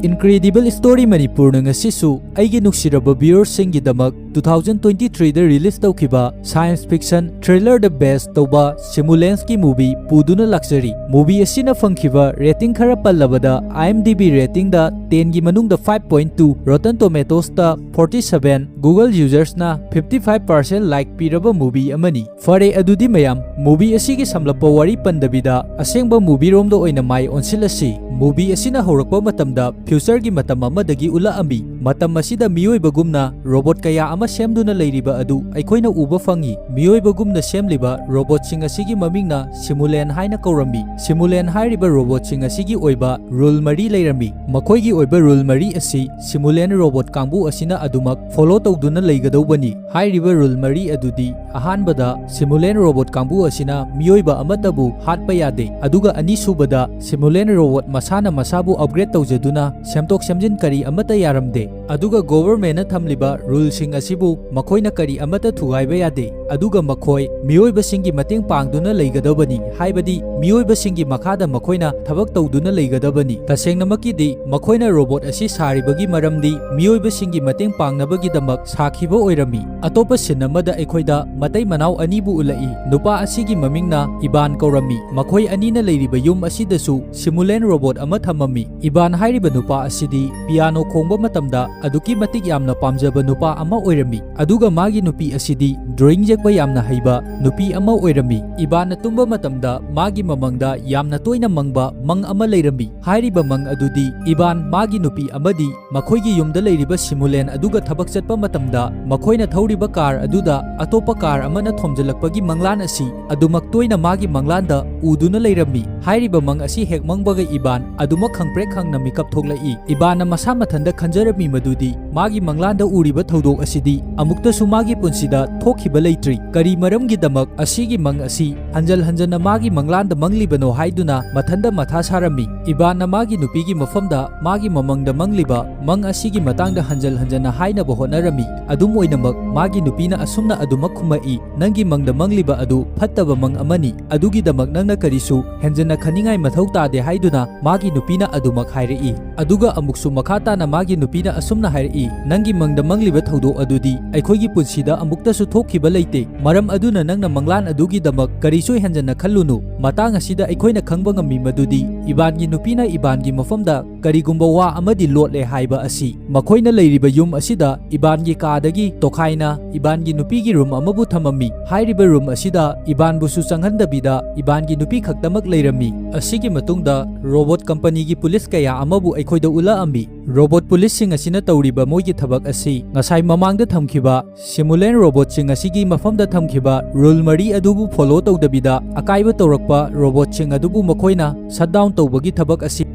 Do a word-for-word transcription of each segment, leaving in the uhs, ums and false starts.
Incredible Story ꯃꯅꯤꯄꯨꯔꯅ ꯉꯁꯤꯁꯨ ꯑꯩꯒꯤ ꯅꯨꯡꯁꯤꯔꯕ viewersꯁꯤꯡꯒꯤꯗꯃꯛ two thousand twenty threeꯗ release ꯇꯧꯈꯤꯕ science fiction thriller-ꯗ base ꯇꯧꯕ Simulacraꯀꯤ movie ꯄꯨꯗꯨꯅ ꯂꯥꯛꯆꯔꯤ꯫ Movie ꯑꯁꯤꯅ ꯐꯪꯈꯤꯕ rating ꯈꯔ ꯄꯜꯂꯕꯗ, IMDb ratingꯗ tenꯒꯤ ꯃꯅꯨꯡꯗ five point two, Rotten Tomatoesꯇ forty seven, Google usersꯅ fifty five percent like ꯄꯤꯔꯕ movie ꯑꯃꯅꯤ꯫ ꯐꯔꯦ, ꯑꯗꯨꯗꯤ ꯃꯌꯥꯝ, movie ꯑꯁꯤꯒꯤ ꯁꯝꯂꯞꯄ ꯋꯥꯔꯤ ꯄꯟꯗꯕꯤꯗ ꯑꯁꯦꯡꯕ movieꯔꯣꯝꯗ ꯑꯣꯏꯅ ꯃꯥꯏ ꯑꯣꯟꯁꯤꯜꯂꯁꯤ꯫ Movie ꯑꯁꯤꯅ ꯍꯧꯔꯛꯄ ꯃꯇꯝꯗ futureꯒꯤ ꯃꯇꯝ ꯑꯃꯗꯒꯤ ꯎꯠꯂꯛꯑꯝꯃꯤ꯫ ꯃꯇꯝ ꯑꯁꯤꯗ ꯃꯤꯑꯣꯏꯕꯒꯨꯝꯅ robot ꯀꯌꯥ ꯑꯃ ꯁꯦꯝꯗꯨꯅ ꯂꯩꯔꯤꯕ ꯑꯗꯨ ꯑꯩꯈꯣꯏꯅ ꯎꯕ ꯐꯪꯉꯤ꯫ ꯃꯤꯑꯣꯏꯕꯒꯨꯝꯅ ꯁꯦꯝꯂꯤꯕ robotꯁꯤꯡ ꯑꯁꯤꯒꯤ ꯃꯃꯤꯡꯅ Simulan ꯍꯥꯏꯅ ꯀꯧꯔꯝꯃꯤ꯫ Simulan ꯍꯥꯏꯔꯤꯕ robotꯁꯤꯡ ꯑꯁꯤꯒꯤ ꯑꯣꯏꯕ rule ꯃꯔꯤ ꯂꯩꯔꯝꯃꯤ꯫ ꯃꯈꯣꯏꯒꯤ ꯑꯣꯏꯕ rule ꯃꯔꯤ ꯑꯁꯤ Simulan robot ꯀꯥꯡꯕꯨ ꯑꯁꯤꯅ ꯑꯗꯨꯃꯛ follow ꯇꯧꯗꯨꯅ ꯂꯩꯒꯗꯧꯕꯅꯤ꯫ ꯍꯥꯏꯔꯤꯕ rule ꯃꯔꯤ ꯑꯗꯨꯗꯤ, ꯑꯍꯥꯟꯕꯗ, Simulan robot ꯀꯥꯡꯕꯨ ꯑꯁꯤꯅ ꯃꯤꯑꯣꯏꯕ ꯑꯃꯠꯇꯕꯨ ꯍꯥꯠꯄ ꯌꯥꯗꯦ, ꯑꯗꯨꯒ ꯑꯅꯤꯁꯨꯕꯗ, Simulan robot ꯃꯁꯥꯅ ꯃꯁꯥꯕꯨ upgrade ꯇꯧꯖꯗꯨꯅ ꯁꯦꯝꯗꯣꯛ ꯁꯦꯝꯖꯤꯟ ꯀꯔꯤ ꯑꯃꯠꯇ ꯌꯥꯔꯝꯗꯦ, ꯑꯗꯨꯒ governmentꯅ ꯊꯝꯂꯤꯕ ruleꯁꯤꯡ ꯑꯁꯤꯕꯨ ꯃꯈꯣꯏꯅ ꯀꯔꯤ ꯑꯃꯠꯇ ꯊꯨꯒꯥꯏꯕ ꯌꯥꯗꯦ, ꯑꯗꯨꯒ ꯃꯈꯣꯏ ꯃꯤꯑꯣꯏꯕꯁꯤꯡꯒꯤ ꯃꯇꯦꯡ ꯄꯥꯡꯗꯨꯅ ꯂꯩꯒꯗꯕꯅꯤ, ꯍꯥꯏꯕꯗꯤ ꯃꯤꯑꯣꯏꯕꯁꯤꯡꯒꯤ ꯃꯈꯥꯗ ꯃꯈꯣꯏꯅ ꯊꯕꯛ ꯇꯧꯗꯨꯅ ꯂꯩꯒꯗꯕꯅꯤ꯫ ꯇꯁꯦꯡꯅꯃꯛꯀꯤꯗꯤ, ꯃꯈꯣꯏꯅ robot ꯑꯁꯤ ꯁꯥꯔꯤꯕꯒꯤ ꯃꯔꯝꯗꯤ ꯃꯤꯑꯣꯏꯕꯁꯤꯡꯒꯤ ꯃꯇꯦꯡ ꯄꯥꯡꯅꯕꯒꯤꯗꯃꯛ ꯁꯥꯈꯤꯕ ꯑꯣꯏꯔꯝꯃꯤ꯫ ꯑꯇꯣꯞꯄ scene ꯑꯃꯗ ꯑꯩꯈꯣꯏꯗ ꯃꯇꯩ ꯃꯅꯥꯎ ꯑꯅꯤꯕꯨ ꯎꯠꯂꯛꯏ꯫ ꯅꯨꯄꯥ ꯑꯁꯤꯒꯤ ꯃꯃꯤꯡꯅ Ivan ꯀꯧꯔꯝꯃꯤ꯫ ꯃꯈꯣꯏ ꯑꯅꯤꯅ ꯂꯩꯔꯤꯕ ꯌꯨꯝ ꯑꯁꯤꯗꯁꯨ Simulan robot ꯑꯃ ꯊꯝꯃꯝꯃꯤ꯫ Ivan ꯍꯥꯏꯔꯤꯕ ꯅꯨꯄꯥ ꯑꯁꯤꯗꯤ piano ꯈꯣꯡꯕ ꯃꯇꯝꯗ ꯑꯗꯨꯛꯀꯤ ꯃꯇꯤꯛ ꯌꯥꯝꯅ ꯄꯥꯝꯖꯕ ꯅꯨꯄꯥ ꯑꯃ ꯑꯣꯏꯔꯝꯃꯤ, ꯑꯗꯨꯒ ꯃꯥꯒꯤ ꯅꯨꯄꯤ ꯑꯁꯤꯗꯤ drawing ꯌꯦꯛꯄ ꯌꯥꯝꯅ ꯍꯩꯕ ꯅꯨꯄꯤ ꯑꯃ ꯑꯣꯏꯔꯝꯃꯤ꯫ Ivanꯅ ꯇꯨꯝꯕ ꯃꯇꯝꯗ ꯃꯥꯒꯤ ꯃꯃꯪꯗ ꯌꯥꯝꯅ ꯇꯣꯏꯅ ꯃꯪꯕ ꯃꯪ ꯑꯃ ꯂꯩꯔꯝꯃꯤ꯫ ꯍꯥꯏꯔꯤꯕ ꯃꯪ ꯑꯗꯨꯗꯤ Ivan, ꯃꯥꯒꯤ ꯅꯨꯄꯤ ꯑꯃꯗꯤ ꯃꯈꯣꯏꯒꯤ ꯌꯨꯝꯗ ꯂꯩꯔꯤꯕ Simulan ꯑꯗꯨꯒ ꯊꯕꯛ ꯆꯠꯄ ꯃꯇꯝꯗ ꯃꯈꯣꯏꯅ ꯊꯧꯔꯤꯕ car ꯑꯗꯨꯗ ꯑꯇꯣꯞꯄ car ꯑꯃꯅ ꯊꯣꯝꯖꯤꯜꯂꯛꯄꯒꯤ ꯃꯪꯂꯥꯟ ꯑꯁꯤ ꯑꯗꯨꯃꯛ ꯇꯣꯏꯅ ꯃꯥꯒꯤ ꯃꯪꯂꯥꯟꯗ ꯎꯗꯨꯅ ꯂꯩꯔꯝꯃꯤ꯫ ꯍꯥꯏꯔꯤꯕ ꯃꯪ ꯑꯁꯤ ꯍꯦꯛ ꯃꯪꯕꯒ Ivan ꯑꯗꯨꯃꯛ ꯈꯪꯄ꯭ꯔꯦꯛ ꯈꯪꯅ ꯃꯤꯀꯞ ꯊꯣꯛꯂꯛꯏ꯫ Ivanꯅ ꯃꯁꯥ ꯃꯊꯟꯇ ꯈꯟꯖꯔꯝꯃꯤ ꯃꯗꯨꯗꯤ ꯃꯥꯒꯤ ꯃꯪꯂꯥꯟꯗ ꯎꯔꯤꯕ ꯊꯧꯗꯣꯛ ꯑꯁꯤꯗꯤ ꯑꯃꯨꯛꯇꯁꯨ ꯃꯥꯒꯤ ꯄꯨꯟꯁꯤꯗ ꯊꯣꯛꯈꯤꯕ ꯂꯩꯇ꯭ꯔꯤ꯫ ꯀꯔꯤ ꯃꯔꯝꯒꯤꯗꯃꯛ ꯑꯁꯤꯒꯤ ꯃꯪ ꯑꯁꯤ ꯍꯟꯖꯜ ꯍꯟꯖꯟꯅ ꯃꯥꯒꯤ ꯃꯪꯂꯥꯟꯗ ꯃꯪꯂꯤꯕꯅꯣ ꯍꯥꯏꯗꯨꯅ ꯃꯊꯟꯗ ꯃꯊꯥ ꯁꯥꯔꯝꯃꯤ꯫ Ivanꯅ ꯃꯥꯒꯤ ꯅꯨꯄꯤꯒꯤ ꯃꯐꯝꯗ ꯃꯥꯒꯤ ꯃꯃꯪꯗ ꯃꯪꯂꯤꯕ ꯃꯪ ꯑꯁꯤꯒꯤ ꯃꯇꯥꯡꯗ ꯍꯟꯖꯜ ꯍꯟꯖꯟꯅ ꯍꯥꯏꯅꯕ ꯍꯣꯠꯅꯔꯝꯃꯤ꯫ ꯑꯗꯨꯝ ꯑꯣꯏꯅꯃꯛ, ꯃꯥꯒꯤ ꯅꯨꯄꯤꯅ ꯑꯁꯨꯝꯅ ꯑꯗꯨꯃꯛ ꯈꯨꯝꯃꯛꯏ, "ꯅꯪꯒꯤ ꯃꯪꯗ ꯃꯪꯂꯤꯕ ꯑꯗꯨ ꯐꯠꯇꯕ ꯃꯪ ꯑꯃꯅꯤ, ꯑꯗꯨꯒꯤꯗꯃꯛ ꯅꯪꯅ ꯀꯔꯤꯁꯨ ꯍꯦꯟꯖꯟꯅ ꯈꯟꯅꯤꯡꯉꯥꯏ ꯃꯊꯧ ꯇꯥꯗꯦ ꯍꯥꯏꯗꯨꯅ ꯃꯥꯒꯤ ꯅꯨꯄꯤꯅ ꯑꯗꯨꯃꯛ ꯍꯥꯏꯔꯛꯏ꯫ ꯑꯗꯨꯒ ꯑꯃꯨꯛꯁꯨ ꯃꯈꯥ ꯇꯥꯅ ꯃꯥꯒꯤ ꯅꯨꯄꯤꯅ ꯑꯁꯨꯝꯅ ꯍꯥꯏꯔꯛꯏ, "ꯅꯪꯒꯤ ꯃꯪꯗ ꯃꯪꯂꯤꯕ ꯊꯧꯗꯣꯛ ꯑꯗꯨꯗꯤ ꯑꯩꯈꯣꯏꯒꯤ ꯄꯨꯟꯁꯤꯗ ꯑꯃꯨꯛꯇꯁꯨ ꯊꯣꯛꯈꯤꯕ ꯂꯩꯇꯦ꯫ ꯃꯔꯝ ꯑꯗꯨꯅ ꯅꯪꯅ ꯃꯪꯂꯥꯟ ꯑꯗꯨꯒꯤꯗꯃꯛ ꯀꯔꯤꯁꯨ ꯍꯦꯟꯖꯟꯅ ꯈꯜꯂꯨꯅꯨ꯫" ꯃꯇꯥꯡ ꯑꯁꯤꯗ ꯑꯩꯈꯣꯏꯅ ꯈꯪꯕ ꯉꯝꯃꯤ ꯃꯗꯨꯗꯤ ꯏꯕꯥꯟꯒꯤ ꯅꯨꯄꯤꯅ ꯏꯕꯥꯟꯒꯤ ꯃꯐꯝꯗ ꯀꯔꯤꯒꯨꯝꯕ ꯋꯥ ꯑꯃꯗꯤ ꯂꯣꯠꯂꯦ ꯍꯥꯏꯕ ꯑꯁꯤ꯫ ꯃꯈꯣꯏꯅ ꯂꯩꯔꯤꯕ ꯌꯨꯝ ꯑꯁꯤꯗ ꯏꯕꯥꯟꯒꯤ ꯀꯥꯗꯒꯤ ꯇꯣꯈꯥꯏꯅ ꯏꯕꯥꯟꯒꯤ ꯅꯨꯄꯤꯒꯤ ꯔꯨꯝ ꯑꯃꯕꯨ ꯊꯝꯃꯝꯃꯤ꯫ ꯍꯥꯏꯔꯤꯕ ꯔꯨꯝ ꯑꯁꯤꯗ ꯏꯕꯥꯟꯕꯨꯁꯨ ꯆꯪꯍꯟꯗꯕꯤꯗ ꯏꯕꯥꯟꯒꯤ ꯅꯨꯄꯤ ꯈꯛꯇꯃꯛ ꯂꯩꯔꯝꯃꯤ꯫ ꯑꯁꯤꯒꯤ ꯃꯇꯨꯡꯗ ꯔꯣꯕꯣꯠ ꯀꯝꯄꯅꯤꯒꯤ ꯄꯨꯂꯤꯁ ꯀꯌꯥ ꯑꯃꯕꯨ ꯑꯩꯈꯣꯏꯗ ꯎꯠꯂꯛꯑꯝꯃꯤ꯫ ꯔꯣꯕꯣꯠ ꯄꯨꯂꯤꯁꯁꯤꯡ ꯑꯁꯤꯅ ꯇꯧꯔꯤꯕ ꯃꯣꯏꯒꯤ ꯊꯕꯛ ꯑꯁꯤ ꯉꯁꯥꯏ ꯃꯃꯥꯡꯗ ꯊꯝꯈꯤꯕ ꯁꯤꯃꯨꯂꯦꯟ ꯔꯣꯕꯣꯠꯁꯤꯡ ꯑꯁꯤꯒꯤ ꯃꯐꯝꯗ ꯊꯝꯈꯤꯕ ꯔꯨꯜ ꯃꯔꯤ ꯑꯗꯨꯕꯨ ꯐꯣꯂꯣ ꯇꯧꯗꯕꯤꯗ ꯑꯀꯥꯏꯕ ꯇꯧꯔꯛꯄ ꯔꯣꯕꯣꯠꯁꯤꯡ ꯑꯗꯨꯕꯨ ꯃꯈꯣꯏꯅ ꯁꯠ ꯗꯥꯎꯟ ꯇꯧꯕꯒꯤ ꯊꯕꯛ ꯑꯁꯤ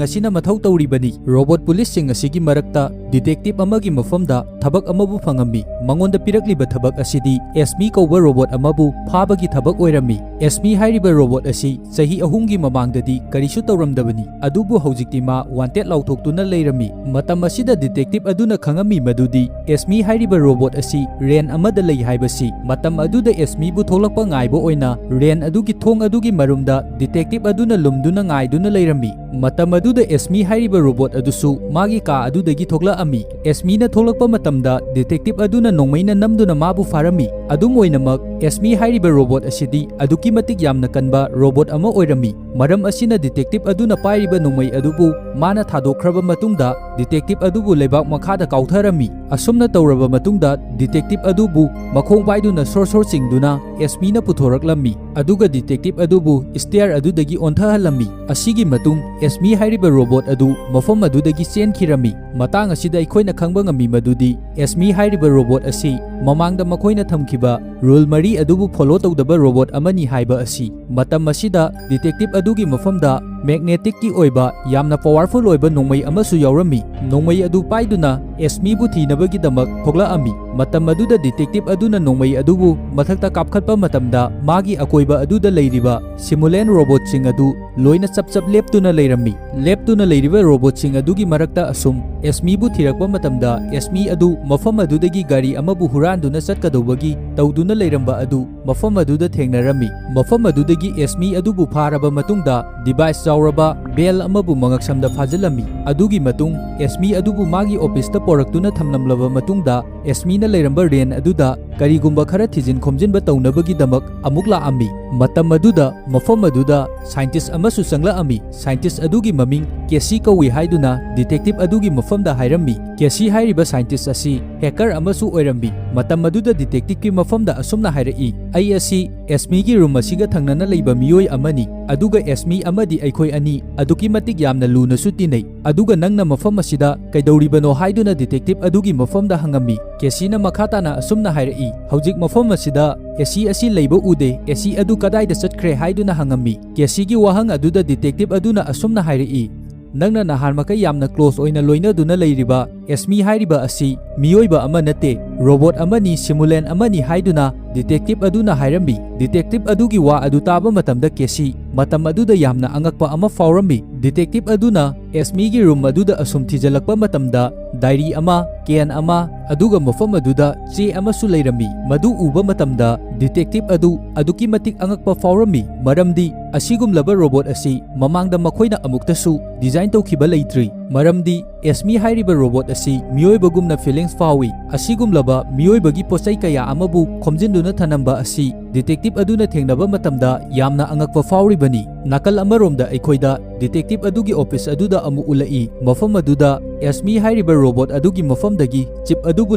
ꯑꯁꯤꯅ ꯃꯊꯧ ꯇꯧꯔꯤꯕꯅꯤ꯫ ꯔꯣꯕꯣꯠ ꯄꯨꯂꯤꯁꯁꯤꯡ ꯑꯁꯤꯒꯤ ꯃꯔꯛꯇ ꯗꯤꯇꯦꯛꯇꯤꯚ ꯑꯃꯒꯤ ꯃꯐꯝꯗ ꯊꯕꯛ ꯑꯃꯕꯨ ꯐꯪꯉꯝꯃꯤ꯫ ꯃꯉꯣꯟꯗ ꯄꯤꯔꯛꯂꯤꯕ ꯊꯕꯛ ꯑꯁꯤꯗꯤ ꯑꯦꯁꯃꯤ ꯀꯧꯕ ꯔꯣꯕꯣꯠ ꯑꯃꯕꯨ ꯐꯥꯕꯒꯤ ꯊꯕꯛ ꯑꯣꯏꯔꯝꯃꯤ꯫ ꯑꯦꯁꯃꯤ ꯍꯥꯏꯔꯤꯕ ꯔꯣꯕꯣꯠ ꯑꯁꯤ ꯆꯍꯤ ꯑꯍꯨꯝꯒꯤ ꯃꯃꯥꯡꯗꯗꯤ ꯀꯔꯤꯁꯨ ꯇꯧꯔꯝꯗꯕꯅꯤ, ꯑꯗꯨꯕꯨ ꯍꯧꯖꯤꯛꯇꯤ ꯃꯥ ꯋꯥꯟꯇꯦꯗ ꯂꯥꯎꯊꯣꯛꯇꯨꯅ ꯂꯩꯔꯝꯃꯤ꯫ ꯃꯇꯝ ꯑꯁꯤꯗ ꯗꯤꯇꯦꯛꯇꯤꯚ ꯑꯗꯨꯅ ꯈꯪꯉꯝꯃꯤ ꯃꯗꯨꯗꯤ ꯑꯦꯁꯃꯤ ꯍꯥꯏꯔꯤꯕ ꯔꯣꯕꯣꯠ ꯑꯁꯤ ꯔꯦꯟ ꯑꯃꯗ ꯂꯩ ꯍꯥꯏꯕꯁꯤ꯫ ꯃꯇꯝ ꯑꯗꯨꯗ ꯑꯦꯁꯃꯤꯕꯨ ꯊꯣꯛꯂꯛꯄ ꯉꯥꯏꯕ ꯑꯣꯏꯅ ꯔꯦꯟ ꯑꯗꯨꯒꯤ ꯊꯣꯡ ꯑꯗꯨꯒꯤ ꯃꯔꯨꯝꯗ ꯗꯤꯇꯦꯛꯇꯤꯚ ꯑꯗꯨꯅ ꯂꯨꯝꯗꯨꯅ ꯉꯥꯏꯗꯨꯅ ꯂꯩꯔꯝꯃꯤ꯫ ꯃꯇꯝ ꯑꯗꯨꯗ ꯑꯦꯁꯃꯤ ꯍꯥꯏꯔꯤꯕ ꯔꯣꯕꯣꯠ ꯑꯗꯨꯁꯨ ꯃꯥꯒꯤ ꯀꯥ ꯑꯗꯨꯗꯒꯤ ꯊꯣꯛꯂꯛꯑꯝꯃꯤ꯫ ꯑꯦꯁꯃꯤꯅ ꯊꯣꯛꯂꯛꯄ ꯃꯇꯝꯗ ꯗꯤꯇꯦꯛꯇꯤꯚ ꯑꯗꯨꯅ ꯅꯣꯡꯃꯩꯅ ꯅꯝꯗꯨꯅ ꯃꯥꯕꯨ ꯐꯥꯔꯝꯃꯤ꯫ ꯑꯗꯨꯝ ꯑꯣꯏꯅꯃꯛ, ꯑꯦꯁꯃꯤ ꯍꯥꯏꯔꯤꯕ ꯔꯣꯕꯣꯠ ꯑꯁꯤꯗꯤ ꯑꯗꯨꯛꯀꯤ ꯃꯇꯤꯛ ꯌꯥꯝꯅ ꯀꯟꯕ ꯔꯣꯕꯣꯠ ꯑꯃ ꯑꯣꯏꯔꯝꯃꯤ꯫ ꯃꯔꯝ ꯑꯁꯤꯅ ꯗꯤꯇꯦꯛꯇꯤꯚ ꯑꯗꯨꯅ ꯄꯥꯏꯔꯤꯕ ꯅꯣꯡꯃꯩ ꯑꯗꯨꯕꯨ ꯃꯥꯅ ꯊꯥꯗꯣꯛꯈ꯭ꯔꯕ ꯃꯇꯨꯡꯗ ꯗꯤꯇꯦꯛꯇꯤꯚ ꯑꯗꯨꯕꯨ ꯂꯩꯕꯥꯛ ꯃꯈꯥꯗ ꯀꯥꯎꯊꯔꯝꯃꯤ꯫ ꯑꯁꯨꯝꯅ ꯇꯧꯔꯕ ꯃꯇꯨꯡꯗ ꯗꯤꯇꯦꯛꯇꯤꯚ ꯑꯗꯨꯕꯨ ꯃꯈꯣꯡ ꯄꯥꯏꯗꯨꯅ ꯁꯣꯔ ꯁꯣꯔ ꯆꯤꯡꯗꯨꯅ ꯑꯦꯁꯃꯤꯅ ꯄꯨꯊꯣꯔꯛꯂꯝꯃꯤ꯫ ꯑꯗꯨꯒ ꯗꯤꯇꯦꯛꯇꯤꯚ ꯑꯗꯨꯕꯨ ꯁ꯭ꯇꯦꯌꯔ ꯑꯗꯨꯗꯒꯤ ꯑꯣꯟꯊꯍꯜꯂꯝꯃꯤ꯫ ꯑꯁꯤꯒꯤ ꯃꯇꯨꯡ ꯑꯦꯁꯃꯤ ꯍꯥꯏꯔꯤꯕ ꯔꯣꯕꯣꯠ ꯑꯗꯨ ꯃꯐꯝ ꯑꯗꯨꯗꯒꯤ ꯆꯦꯟꯈꯤꯔꯝꯃꯤ꯫ ꯃꯇꯥꯡ ꯑꯁꯤꯗ ꯑꯩꯈꯣꯏꯅ ꯈꯪꯕ ꯉꯝꯃꯤ ꯃꯗꯨꯗꯤ ꯑꯦꯁꯃꯤ ꯍꯥꯏꯔꯤꯕ ꯔꯣꯕꯣꯠ ꯑꯁꯤ ꯃꯃꯥꯡꯗ ꯃꯈꯣꯏꯅ ꯊꯝꯈꯤꯕ ꯔꯨꯜ ꯃꯔꯤ ꯑꯗꯨꯕꯨ ꯐꯣꯂꯣ ꯇꯧꯗꯕ ꯔꯣꯕꯣꯠ ꯑꯃꯅꯤ ꯍꯥꯏꯕ ꯑꯁꯤ꯫ ꯃꯇꯝ ꯑꯁꯤꯗ ꯗꯤꯇꯦꯛꯇꯤꯚ ꯑꯗꯨꯒꯤ ꯃꯐꯝꯗ ꯃꯦꯒꯅꯦꯇꯤꯛꯀꯤ ꯑꯣꯏꯕ ꯌꯥꯝꯅ ꯄꯥꯋꯔꯐꯨꯜ ꯑꯣꯏꯕ ꯅꯣꯡꯃꯩ ꯑꯃꯁꯨ ꯌꯥꯎꯔꯝꯃꯤ꯫ ꯅꯣꯡꯃꯩ ꯑꯗꯨ ꯄꯥꯏꯗꯨꯅ ꯑꯦꯁꯃꯤꯕꯨ ꯊꯤꯅꯕꯒꯤꯗꯃꯛ ꯊꯣꯛꯂꯛꯑꯝꯃꯤ꯫ ꯃꯇꯝ ꯑꯗꯨꯗ ꯗꯤꯇꯦꯛꯇꯤꯚ ꯑꯗꯨꯅ ꯅꯣꯡꯃꯩ ꯑꯗꯨꯕꯨ ꯃꯊꯛꯇ ꯀꯥꯞꯈꯠꯄ ꯃꯇꯝꯗ ꯃꯥꯒꯤ ꯑꯀꯣꯏꯕ ꯑꯗꯨꯗ ꯂꯩꯔꯤꯕ ꯁꯤꯃꯨꯂꯦꯟ ꯔꯣꯕꯣꯠꯁꯤꯡ ꯑꯗꯨ ꯂꯣꯏꯅ ꯆꯞ ꯆꯞ ꯂꯦꯞꯇꯨꯅ ꯂꯩꯔꯝꯃꯤ꯫ ꯂꯩꯔꯝꯃꯤ꯫ ꯂꯦꯞꯇꯨꯅ ꯂꯩꯔꯤꯕ ꯔꯣꯕꯣꯠꯁꯤꯡ ꯑꯗꯨꯒꯤ ꯃꯔꯛꯇ ꯑꯁꯨꯝ ꯑꯦꯁꯃꯤꯕꯨ ꯊꯤꯔꯛꯄ ꯃꯇꯝꯗ, ꯑꯦꯁꯃꯤ ꯑꯗꯨ ꯃꯐꯝ ꯑꯗꯨꯗꯒꯤ ꯒꯥꯔꯤ ꯑꯃꯕꯨ ꯍꯨꯔꯥꯟꯗꯨꯅ ꯆꯠꯀꯗꯧꯕꯒꯤ ꯇꯧꯗꯨꯅ ꯂꯩꯔꯝꯕ ꯑꯗꯨ ꯃꯐꯝ ꯑꯗꯨꯗ ꯊꯦꯡꯅꯔꯝꯃꯤ꯫ ꯃꯐꯝ ꯑꯗꯨꯗꯒꯤ ꯑꯦꯁꯃꯤ ꯑꯗꯨꯕꯨ ꯐꯥꯔꯕ ꯃꯇꯨꯡꯗ, ꯗꯤꯚꯥꯏꯁ ꯌꯥꯎꯔꯕ ꯕꯦꯜ ꯑꯃꯕꯨ ꯃꯉꯛꯁꯝꯗ ꯐꯥꯖꯤꯜꯂꯝꯃꯤ꯫ ꯑꯗꯨꯒꯤ ꯃꯇꯨꯡ ꯑꯦꯁꯃꯤ ꯑꯗꯨꯕꯨ ꯃꯥꯒꯤ ꯑꯣꯐꯤꯁꯇ ꯄꯣꯔꯛꯇꯨꯅ ꯊꯝꯂꯝꯂꯕ ꯃꯇꯨꯡꯗ, ꯑꯦꯁꯃꯤꯅ ꯂꯩꯔꯝꯕ ꯔꯦꯟ ꯑꯗꯨꯗ ꯀꯔꯤꯒꯨꯝꯕ ꯈꯔ ꯊꯤꯖꯤꯟ ꯈꯣꯝꯖꯤꯟꯕ ꯇꯧꯅꯕꯒꯤꯗꯃꯛ ꯑꯃꯨꯛ ꯂꯥꯛꯑꯝꯃꯤ꯫ ꯃꯇꯝ ꯑꯗꯨꯗ ꯃꯐꯝ ꯑꯗꯨꯗ ꯁꯥꯏꯟꯇꯤꯁ ꯑꯃꯁꯨ ꯆꯪꯂꯛꯑꯝꯃꯤ꯫ ꯁꯥꯏꯟꯇꯤꯁ ꯑꯗꯨꯒꯤ ꯃꯃꯤꯡ ꯀꯦꯁꯤ ꯀꯧꯏ ꯍꯥꯏꯗꯨꯅ ꯗꯤꯇꯦꯛꯇꯤꯚ ꯑꯗꯨꯒꯤ ꯃꯐꯝꯗ ꯍꯥꯏꯔꯝꯃꯤ꯫ ꯀꯦꯁꯤ ꯍꯥꯏꯔꯤꯕ ꯁꯥꯏꯟꯇꯤꯁ ꯑꯁꯤ ꯍꯦꯀꯔ ꯑꯃꯁꯨ ꯑꯣꯏꯔꯝꯃꯤ꯫ ꯃꯇꯝ ꯑꯗꯨꯗ ꯗꯤꯇꯦꯛꯇꯤꯚꯀꯤ ꯃꯐꯝꯗ ꯑꯁꯨꯝꯅ ꯍꯥꯏꯔꯛꯏ, "ꯑꯩ ꯑꯁꯤ ꯑꯦꯁꯃꯤꯒꯤ ꯔꯨꯝ ꯑꯁꯤꯒ ꯊꯪꯅꯅ ꯂꯩꯕ ꯃꯤꯑꯣꯏ ꯑꯃꯅꯤ, ꯑꯗꯨꯒ ꯑꯦꯁꯃꯤ ꯑꯃꯗꯤ ꯑꯩꯈꯣꯏ ꯑꯅꯤ ꯑꯗꯨꯛꯀꯤ ꯃꯇꯤꯛ ꯌꯥꯝꯅ ꯂꯨꯅꯁꯨ ꯇꯤꯟꯅꯩ꯫ ꯑꯗꯨꯒ ꯅꯪꯅ ꯃꯐꯝ ꯑꯁꯤꯗ ꯀꯩꯗꯧꯔꯤꯕꯅꯣ?" ꯍꯥꯏꯗꯨꯅ ꯗꯤꯇꯦꯛꯇꯤꯚ ꯑꯗꯨꯒꯤ ꯃꯐꯝꯗ ꯍꯪꯉꯝꯃꯤ꯫ ꯀꯦꯁꯤꯅ ꯃꯈꯥ ꯇꯥꯅ ꯑꯁꯨꯝꯅ ꯍꯥꯏꯔꯛꯏ, "ꯍꯧꯖꯤꯛ ꯃꯐꯝ ꯑꯁꯤꯗ ꯑꯦꯁꯤ ꯑꯁꯤ ꯂꯩꯕ ꯎꯗꯦ, ꯑꯦꯁꯤ ꯑꯗꯨ ꯀꯗꯥꯏꯗ ꯆꯠꯈ꯭ꯔꯦ?" ꯍꯥꯏꯗꯨꯅ ꯍꯪꯉꯝꯃꯤ꯫ ꯀꯦꯁꯤꯒꯤ ꯋꯥꯍꯪ ꯑꯗꯨꯗ ꯗꯤꯇꯦꯛꯇꯤꯚ ꯑꯗꯨꯅ ꯑꯁꯨꯝꯅ ꯍꯥꯏꯔꯛꯏ, "ꯅꯪꯅ ꯅꯍꯥꯟ ꯃꯈꯩ ꯌꯥꯝꯅ ꯀ꯭ꯂꯣꯖ ꯑꯣꯏꯅ ꯂꯣꯏꯅꯗꯨꯅ ꯂꯩꯔꯤꯕ ꯑꯦꯁꯃꯤ ꯍꯥꯏꯔꯤꯕ ꯑꯁꯤ ꯃꯤꯑꯣꯏꯕ ꯑꯃ ꯅꯠꯇꯦ, ꯔꯣꯕꯣꯠ ꯑꯃꯅꯤ, ꯁꯤꯃꯨꯂꯦꯟ ꯑꯃꯅꯤ" ꯍꯥꯏꯗꯨꯅ ꯗꯤꯇꯦꯛꯇꯤꯚ ꯑꯗꯨꯅ ꯍꯥꯏꯔꯝꯃꯤ꯫ ꯗꯤꯇꯦꯛꯇꯤꯚ ꯑꯗꯨꯒꯤ ꯋꯥ ꯑꯗꯨ ꯇꯥꯕ ꯃꯇꯝꯗ ꯀꯦꯁꯤ ꯃꯇꯝ ꯑꯗꯨꯗ ꯌꯥꯝꯅ ꯑꯉꯛꯄ ꯑꯃ ꯐꯥꯎꯔꯝꯃꯤ꯫ ꯗꯤꯇꯦꯛꯇꯤꯚ ꯑꯗꯨꯅ ꯑꯦꯁꯃꯤꯒꯤ ꯔꯨꯝ ꯑꯗꯨꯗ ꯑꯁꯨꯝ ꯊꯤꯖꯤꯜꯂꯛꯄ ꯃꯇꯝꯗ, ꯗꯥꯏꯔꯤ ꯑꯃ, ꯀꯦꯟ ꯑꯃ, ꯑꯗꯨꯒ ꯃꯐꯝ ꯑꯗꯨꯗ ꯆꯦ ꯑꯃꯁꯨ ꯂꯩꯔꯝꯃꯤ꯫ ꯃꯗꯨ ꯎꯕ ꯃꯇꯝꯗ ꯗꯤꯇꯦꯛꯇꯤꯚ ꯑꯗꯨ ꯑꯗꯨꯛꯀꯤ ꯃꯇꯤꯛ ꯑꯉꯛꯄ ꯐꯥꯎꯔꯝꯃꯤ, ꯃꯔꯝꯗꯤ ꯑꯁꯤꯒꯨꯝꯂꯕ ꯔꯣꯕꯣꯠ ꯑꯁꯤ ꯃꯃꯥꯡꯗ ꯃꯈꯣꯏꯅ ꯑꯃꯨꯛꯇꯁꯨ ꯗꯤꯖꯥꯏꯟ ꯇꯧꯈꯤꯕ ꯂꯩꯇ꯭ꯔꯤ꯫ ꯃꯔꯝꯗꯤ ꯑꯦꯁꯃꯤ ꯍꯥꯏꯔꯤꯕ ꯔꯣꯕꯣꯠ ꯑꯁꯤ ꯃꯤꯑꯣꯏꯕꯒꯨꯝꯅ ꯐꯤꯂꯤꯡꯁ ꯐꯥꯎꯏ꯫ ꯑꯁꯤꯒꯨꯝꯂꯕ ꯃꯤꯑꯣꯏꯕꯒꯤ ꯄꯣꯠꯆꯩ ꯀꯌꯥ ꯑꯃꯕꯨ ꯈꯣꯝꯖꯤꯟꯗꯨꯅ ꯊꯅꯝꯕ ꯑꯁꯤ ꯗꯤꯇꯦꯛꯇꯤꯚ ꯑꯗꯨꯅ ꯊꯦꯡꯅꯕ ꯃꯇꯝꯗ ꯌꯥꯝꯅ ꯑꯉꯛꯄ ꯐꯥꯎꯔꯤꯕꯅꯤ꯫ ꯅꯥꯀꯜ ꯑꯃꯔꯣꯝꯗ ꯑꯩꯈꯣꯏꯗ ꯗꯤꯇꯦꯛꯇꯤꯚ ꯑꯗꯨꯒꯤ ꯑꯣꯐꯤꯁ ꯑꯗꯨꯗ ꯑꯃꯨꯛ ꯎꯠꯂꯛꯏ꯫ ꯃꯐꯝ ꯑꯗꯨꯗ ꯑꯦꯁꯃꯤ ꯍꯥꯏꯔꯤꯕ ꯔꯣꯕꯣꯠ ꯑꯗꯨꯒꯤ ꯃꯐꯝꯗꯒꯤ ꯆꯤꯞ ꯑꯗꯨꯕꯨ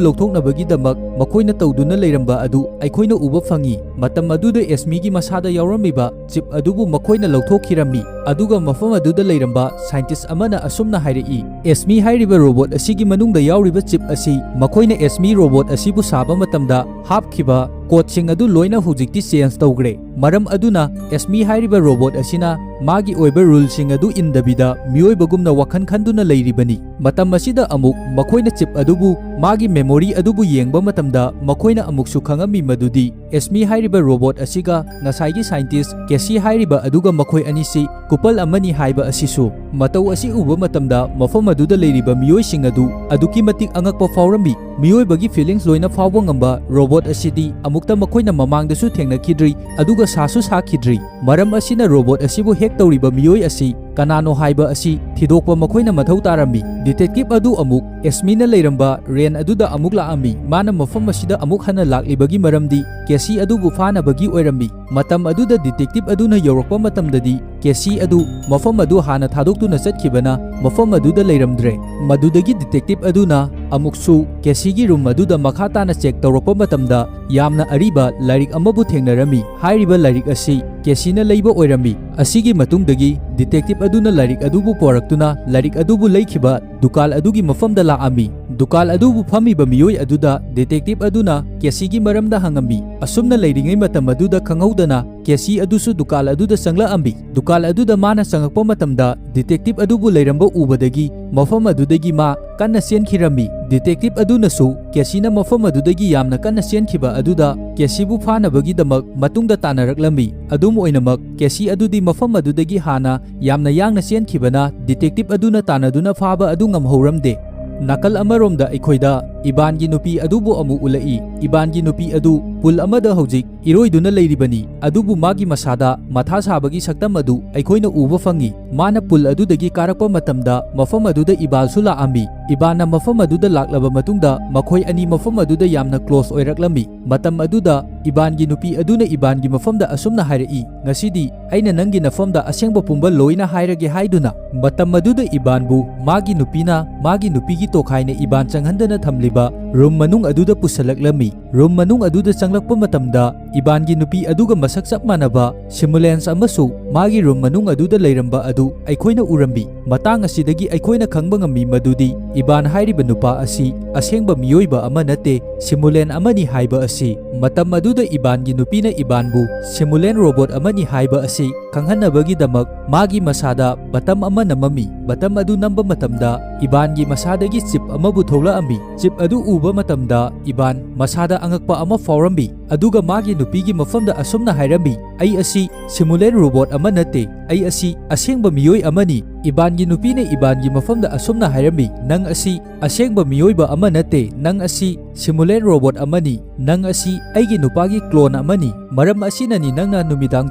ꯂꯧꯊꯣꯛꯅꯕꯒꯤꯗꯃꯛ ꯃꯈꯣꯏꯅ ꯇꯧꯗꯨꯅ ꯂꯩꯔꯝꯕ ꯑꯗꯨ ꯑꯩꯈꯣꯏꯅ ꯎꯕ ꯐꯪꯏ꯫ ꯃꯇꯝ ꯑꯗꯨꯗ ꯑꯦꯁꯃꯤꯒꯤ ꯃꯁꯥꯗ ꯌꯥꯎꯔꯝꯃꯤꯕ ꯆꯤꯞ ꯑꯗꯨꯕꯨ ꯃꯈꯣꯏꯅ ꯂꯧꯊꯣꯛꯈꯤꯔꯝꯃꯤ, ꯑꯗꯨꯒ ꯃꯐꯝ ꯑꯗꯨꯗ ꯂꯩꯔꯝꯕ ꯁꯥꯏꯟꯇꯤꯁ ꯑꯃꯅ ꯑꯁꯨꯝꯅ ꯍꯥꯏꯔꯛꯏ, "ꯑꯦꯁꯃꯤ ꯍꯥꯏꯔꯤꯕ ꯔꯣꯕꯣꯠ ꯑꯁꯤꯒꯤ ꯃꯅꯨꯡꯗ ꯌꯥꯎꯔꯤꯕ ꯆꯤꯞ ꯑꯁꯤ ꯃꯈꯣꯏꯅ ꯑꯦꯁꯃꯤ ꯔꯣꯕꯣꯠ ꯑꯁꯤꯕꯨ ꯁꯥꯕ ꯃꯇꯝꯗ ꯍꯥꯞꯈꯤꯕ ꯀꯣꯗꯁꯤꯡ ꯑꯗꯨ ꯂꯣꯏꯅ ꯍꯧꯖꯤꯛꯇꯤ ꯆꯦꯟꯖ ꯇꯧꯈ꯭ꯔꯦ꯫ ꯃꯔꯝ ꯑꯗꯨꯅ ꯑꯦꯁꯃꯤ ꯍꯥꯏꯔꯤꯕ ꯔꯣꯕꯣꯠ ꯑꯁꯤꯅ ꯃꯥꯒꯤ ꯑꯣꯏꯕ ꯔꯨꯜꯁꯤꯡ ꯑꯗꯨ ꯏꯟꯗꯕꯤꯗ ꯃꯤꯑꯣꯏꯕꯒꯨꯝꯅ ꯋꯥꯈꯜ ꯈꯟꯗꯨꯅ ꯂꯩꯔꯤꯕꯅꯤ꯫ ꯃꯇꯝ ꯑꯁꯤꯗ ꯑꯃꯨꯛ ꯃꯈꯣꯏꯅ ꯆꯤꯞ ꯑꯗꯨꯕꯨ, ꯃꯥꯒꯤ ꯃꯦꯃꯣꯔꯤ ꯑꯗꯨꯕꯨ ꯌꯦꯡꯕ ꯃꯇꯝꯗ ꯃꯈꯣꯏꯅ ꯑꯃꯨꯛꯁꯨ ꯈꯪꯉꯝꯃꯤ ꯃꯗꯨꯗꯤ ꯑꯦꯁꯃꯤ ꯍꯥꯏꯔꯤꯕ ꯔꯣꯕꯣꯠ ꯑꯁꯤꯒ ꯉꯁꯥꯏꯒꯤ ꯁꯥꯏꯟꯇꯤꯁ ꯀꯦꯁꯤ ꯍꯥꯏꯔꯤꯕ ꯑꯗꯨꯒ ꯃꯈꯣꯏ ꯑꯅꯤꯁꯤ ꯀꯨꯄꯜ ꯑꯃꯅꯤ ꯍꯥꯏꯕ ꯑꯁꯤꯁꯨ꯫ ꯃꯇꯧ ꯑꯁꯤ ꯎꯕ ꯃꯇꯝꯗ ꯃꯐꯝ ꯑꯗꯨꯗ ꯂꯩꯔꯤꯕ ꯃꯤꯑꯣꯏꯁꯤꯡ ꯑꯗꯨ ꯑꯗꯨꯛꯀꯤ ꯃꯇꯤꯛ ꯑꯉꯛꯄ ꯐꯥꯎꯔꯝꯃꯤ꯫ ꯃꯤꯑꯣꯏꯕꯒꯤ ꯐꯤꯂꯤꯡꯁ ꯂꯣꯏꯅ ꯐꯥꯎꯕ ꯉꯝꯕ ꯔꯣꯕꯣꯠ ꯑꯁꯤꯗꯤ ꯑꯃꯨꯛꯇ ꯃꯈꯣꯏꯅ ꯃꯃꯥꯡꯗꯁꯨ ꯊꯦꯡꯅꯈꯤꯗ꯭ꯔꯤ, ꯑꯗꯨꯒ ꯁꯥꯁꯨ ꯁꯥꯈꯤꯗ꯭ꯔꯤ꯫ ꯃꯔꯝ ꯑꯁꯤꯅ ꯔꯣꯕꯣꯠ ꯑꯁꯤꯕꯨ ꯍꯦꯛ ꯇꯧꯔꯤꯕ ꯃꯤꯑꯣꯏ ꯑꯁꯤ ꯀꯅꯥꯅꯣ ꯍꯥꯏꯕ ꯑꯁꯤ ꯊꯤꯗꯣꯛꯄ ꯃꯈꯣꯏꯅ ꯃꯊꯧ ꯇꯥꯔꯝꯃꯤ꯫ ꯗꯤꯇꯦꯛꯇꯤꯚ ꯑꯗꯨ ꯑꯃꯨꯛ ꯑꯦꯁꯃꯤꯅ ꯂꯩꯔꯝꯕ ꯔꯦꯟ ꯑꯗꯨꯗ ꯑꯃꯨꯛ ꯂꯥꯛꯑꯝꯃꯤ꯫ ꯃꯥꯅ ꯃꯐꯝ ꯑꯁꯤꯗ ꯑꯃꯨꯛ ꯍꯟꯅ ꯂꯥꯛꯂꯤꯕꯒꯤ ꯃꯔꯝꯗꯤ ꯀꯦꯁꯤ ꯑꯗꯨꯕꯨ ꯐꯥꯅꯕꯒꯤ ꯑꯣꯏꯔꯝꯃꯤ꯫ ꯃꯇꯝ ꯑꯗꯨꯗ ꯗꯤꯇꯦꯛꯇꯤꯚ ꯑꯗꯨꯅ ꯌꯧꯔꯛꯄ ꯃꯇꯝꯗꯗꯤ ꯀꯦꯁꯤ ꯑꯗꯨ ꯃꯐꯝ ꯑꯗꯨ ꯍꯥꯟꯅ ꯊꯥꯗꯣꯛꯇꯨꯅ ꯆꯠꯈꯤꯕꯅ ꯃꯐꯝ ꯑꯗꯨꯗ ꯂꯩꯔꯝꯗ꯭ꯔꯦ꯫ ꯃꯗꯨꯗꯒꯤ ꯗꯤꯇꯦꯛꯇꯤꯚ ꯑꯗꯨꯅ ꯑꯃꯨꯛꯁꯨ ꯀꯦꯁꯤꯒꯤ ꯔꯨꯝ ꯑꯗꯨꯗ ꯃꯈꯥ ꯇꯥꯅ ꯆꯦꯛ ꯇꯧꯔꯛꯄ ꯃꯇꯝꯗ ꯌꯥꯝꯅ ꯑꯔꯤꯕ ꯂꯥꯏꯔꯤꯛ ꯑꯃꯕꯨ ꯊꯦꯡꯅꯔꯝꯃꯤ꯫ ꯍꯥꯏꯔꯤꯕ ꯂꯥꯏꯔꯤꯛ ꯑꯁꯤ ꯀꯦꯁꯤꯅ ꯂꯩꯕ ꯑꯣꯏꯔꯝꯃꯤ꯫ ꯑꯁꯤꯒꯤ ꯃꯇꯨꯡꯗꯒꯤ ꯗꯤꯇꯦꯛꯇꯤꯚ ꯑꯗꯨꯅ ꯂꯥꯏꯔꯤꯛ ꯑꯗꯨꯕꯨ ꯄꯣꯔꯛꯇꯨꯅ ꯂꯥꯏꯔꯤꯛ ꯑꯗꯨꯕꯨ ꯂꯩꯈꯤꯕ ꯗꯨꯀꯥꯟ ꯑꯗꯨꯒꯤ ꯃꯐꯝꯗ ꯂꯥꯛꯑꯝꯃꯤ꯫ ꯗꯨꯀꯥꯟ ꯑꯗꯨꯕꯨ ꯐꯝꯃꯤꯕ ꯃꯤꯑꯣꯏ ꯑꯗꯨꯗ ꯗꯤꯇꯦꯛꯇꯤꯚ ꯑꯗꯨꯅ ꯀꯦꯁꯤꯒꯤ ꯃꯔꯝꯗ ꯍꯪꯉꯝꯃꯤ꯫ ꯑꯁꯨꯝꯅ ꯂꯩꯔꯤꯉꯩ ꯃꯇꯝ ꯑꯗꯨꯗ ꯈꯪꯍꯧꯗꯅ ꯀꯦꯁꯤ ꯑꯗꯨꯁꯨ ꯗꯨꯀꯥꯟ ꯑꯗꯨꯗ ꯆꯪꯂꯛꯑꯝꯃꯤ꯫ ꯗꯨꯀꯥꯟ ꯑꯗꯨꯗ ꯃꯥꯅ ꯆꯪꯂꯛꯄ ꯃꯇꯝꯗ ꯗꯤꯇꯦꯛꯇꯤꯚ ꯑꯗꯨꯕꯨ ꯂꯩꯔꯝꯕ ꯎꯕꯗꯒꯤ ꯃꯐꯝ ꯑꯗꯨꯗꯒꯤ ꯃꯥ ꯀꯟꯅ ꯆꯦꯟꯈꯤꯔꯝꯃꯤ꯫ ꯗꯤꯇꯦꯛꯇꯤꯚ ꯑꯗꯨꯅꯁꯨ ꯀꯦꯁꯤꯅ ꯃꯐꯝ ꯑꯗꯨꯗꯒꯤ ꯌꯥꯝꯅ ꯀꯟꯅ ꯆꯦꯟꯈꯤꯕ ꯑꯗꯨꯗ ꯀꯦꯁꯤꯕꯨ ꯐꯥꯅꯕꯒꯤꯗꯃꯛ ꯃꯇꯨꯡꯗ ꯇꯥꯟꯅꯔꯛꯂꯝꯃꯤ꯫ ꯑꯗꯨꯝ ꯑꯣꯏꯅꯃꯛ, ꯀꯦꯁꯤ ꯑꯗꯨꯗꯤ ꯃꯐꯝ ꯑꯗꯨꯗꯒꯤ ꯍꯥꯟꯅ ꯌꯥꯝꯅ ꯌꯥꯡꯅ ꯆꯦꯟꯈꯤꯕꯅ ꯗꯤꯇꯦꯛꯇꯤꯚ ꯑꯗꯨꯅ ꯇꯥꯟꯅꯗꯨꯅ ꯐꯥꯕ ꯑꯗꯨ ꯉꯝꯍꯧꯔꯝꯗꯦ꯫ ꯅꯥꯀꯜ ꯑꯃꯔꯣꯝꯗ ꯑꯩꯈꯣꯏꯗ ꯏꯕꯥꯟꯒꯤ ꯅꯨꯄꯤ ꯑꯗꯨꯕꯨ ꯑꯃꯨꯛ ꯎꯠꯂꯛꯏ꯫ ꯏꯕꯥꯟꯒꯤ ꯅꯨꯄꯤ ꯑꯗꯨ ꯄꯨꯜ ꯑꯃꯗ ꯍꯧꯖꯤꯛ ꯏꯔꯣꯏꯗꯨꯅ ꯂꯩꯔꯤꯕꯅꯤ, ꯑꯗꯨꯕꯨ ꯃꯥꯒꯤ ꯃꯁꯥꯗ ꯃꯊꯥ ꯁꯥꯕꯒꯤ ꯁꯛꯇꯝ ꯑꯗꯨ ꯑꯩꯈꯣꯏꯅ ꯎꯕ ꯐꯪꯏ꯫ ꯃꯥꯅ ꯄꯨꯜ ꯑꯗꯨꯗꯒꯤ ꯀꯥꯔꯛꯄ ꯃꯇꯝꯗ ꯃꯐꯝ ꯑꯗꯨꯗ ꯏꯕꯥꯜꯁꯨ ꯂꯥꯛꯑꯝꯃꯤ꯫ ꯏꯕꯥꯟꯅ ꯃꯐꯝ ꯑꯗꯨꯗ ꯂꯥꯛꯂꯕ ꯃꯇꯨꯡꯗ ꯃꯈꯣꯏ ꯑꯅꯤ ꯃꯐꯝ ꯑꯗꯨꯗ ꯌꯥꯝꯅ ꯀ꯭ꯂꯣꯁ ꯑꯣꯏꯔꯛꯂꯝꯃꯤ꯫ ꯃꯇꯝ ꯑꯗꯨꯗ ꯏꯕꯥꯟꯒꯤ ꯅꯨꯄꯤ ꯑꯗꯨꯅ ꯏꯕꯥꯟꯒꯤ ꯃꯐꯝꯗ ꯑꯁꯨꯝꯅ ꯍꯥꯏꯔꯛꯏ, "ꯉꯁꯤꯗꯤ ꯑꯩꯅ ꯅꯪꯒꯤ ꯅꯐꯝꯗ ꯑꯁꯦꯡꯕ ꯄꯨꯝꯕ ꯂꯣꯏꯅ ꯍꯥꯏꯔꯒꯦ" ꯍꯥꯏꯗꯨꯅ꯫ ꯃꯇꯝ ꯑꯗꯨꯗ ꯏꯕꯥꯟꯕꯨ ꯃꯥꯒꯤ ꯅꯨꯄꯤꯅ ꯃꯥꯒꯤ ꯅꯨꯄꯤꯒꯤ ꯇꯣꯈꯥꯏꯅ ꯏꯕꯥꯟ ꯆꯪꯍꯟꯗꯅ ꯊꯝꯂꯤꯕ ꯔꯨꯝ ꯃꯅꯨꯡ ꯑꯗꯨꯗ ꯄꯨꯁꯜꯂꯛꯂꯝꯃꯤ꯫ ꯔꯨꯝ ꯃꯅꯨꯡ ꯑꯗꯨꯗ ꯆꯪꯂꯛꯄ ꯃꯇꯝꯗ ꯏꯕꯥꯟꯒꯤ ꯅꯨꯄꯤ ꯑꯗꯨꯒ ꯃꯁꯛ ꯆꯞ ꯃꯥꯟꯅꯕ ꯁꯤꯃꯨꯂꯦꯟꯁ ꯑꯃꯁꯨ ꯃꯥꯒꯤ ꯔꯨꯝ ꯃꯅꯨꯡ ꯑꯗꯨꯗ ꯂꯩꯔꯝꯕ ꯑꯗꯨ ꯑꯩꯈꯣꯏꯅ ꯎꯔꯝꯃꯤ꯫ ꯃꯇꯥꯡ ꯑꯁꯤꯗꯒꯤ ꯑꯩꯈꯣꯏꯅ ꯈꯪꯕ ꯉꯝꯃꯤ ꯃꯗꯨꯗꯤ ꯏꯕꯥꯟ ꯍꯥꯏꯔꯤꯕ ꯅꯨꯄꯥ ꯑꯁꯤ ꯑꯁꯦꯡꯕ ꯃꯤꯑꯣꯏꯕ ꯑꯃ ꯅꯠꯇꯦ, ꯁꯤꯃꯨꯂꯦꯟ ꯑꯃꯅꯤ ꯍꯥꯏꯕ ꯑꯁꯤ꯫ ꯃꯇꯝ ꯑꯗꯨꯗ ꯏꯕꯥꯟꯒꯤ ꯅꯨꯄꯤꯅ ꯏꯕꯥꯟꯕꯨ ꯁꯤꯃꯨꯂꯦꯟ ꯔꯣꯕꯣꯠ ꯑꯃꯅꯤ ꯍꯥꯏꯕ ꯑꯁꯤ ꯈꯪꯍꯟꯅꯕꯒꯤꯗꯃꯛ ꯃꯥꯒꯤ ꯃꯁꯥꯗ ꯕꯇꯝ ꯑꯃ ꯅꯝꯃꯝꯃꯤ꯫ ꯕꯇꯝ ꯑꯗꯨ ꯅꯝꯕ ꯃꯇꯝꯗ ꯏꯕꯥꯟꯒꯤ ꯃꯁꯥꯗꯒꯤ ꯆꯤꯞ ꯑꯃꯕꯨ ꯊꯣꯛꯂꯛꯑꯝꯃꯤ꯫ ꯆꯤꯞ ꯑꯗꯨ ꯎꯕ ꯃꯇꯝꯗ ꯏꯕꯥꯟ ꯃꯁꯥꯗ ꯑꯉꯛꯄ ꯑꯃ ꯐꯥꯎꯔꯝꯃꯤ꯫ ꯑꯗꯨꯒ ꯃꯥꯒꯤ ꯅꯨꯄꯤꯒꯤ ꯃꯐꯝꯗ ꯑꯁꯨꯝꯅ ꯍꯥꯏꯔꯝꯃꯤ, "ꯑꯩ ꯑꯁꯤ ꯁꯤꯃꯨꯂꯦꯟ ꯔꯣꯕꯣꯠ ꯑꯃ ꯅꯠꯇꯦ, ꯑꯩ ꯑꯁꯤ ꯑꯁꯦꯡꯕ ꯃꯤꯑꯣꯏ ꯑꯃꯅꯤ꯫" ꯏꯕꯥꯟꯒꯤ ꯅꯨꯄꯤꯅ ꯏꯕꯥꯟꯒꯤ ꯃꯐꯝꯗ ꯑꯁꯨꯝꯅ ꯍꯥꯏꯔꯝꯃꯤ, "ꯅꯪ ꯑꯁꯤ ꯑꯁꯦꯡꯕ ꯃꯤꯑꯣꯏꯕ ꯑꯃ ꯅꯠꯇꯦ, ꯅꯪ ꯑꯁꯤ ꯁꯤꯃꯨꯂꯦꯟ ꯔꯣꯕꯣꯠ ꯑꯃꯅꯤ, ꯅꯪ ꯑꯁꯤ ꯑꯩꯒꯤ ꯅꯨꯄꯥꯒꯤ ꯀ꯭ꯂꯣꯟ ꯑꯃꯅꯤ꯫ ꯃꯔꯝ ꯑꯁꯤꯅꯅꯤ ꯅꯪꯅ ꯅꯨꯃꯤꯗꯥꯡ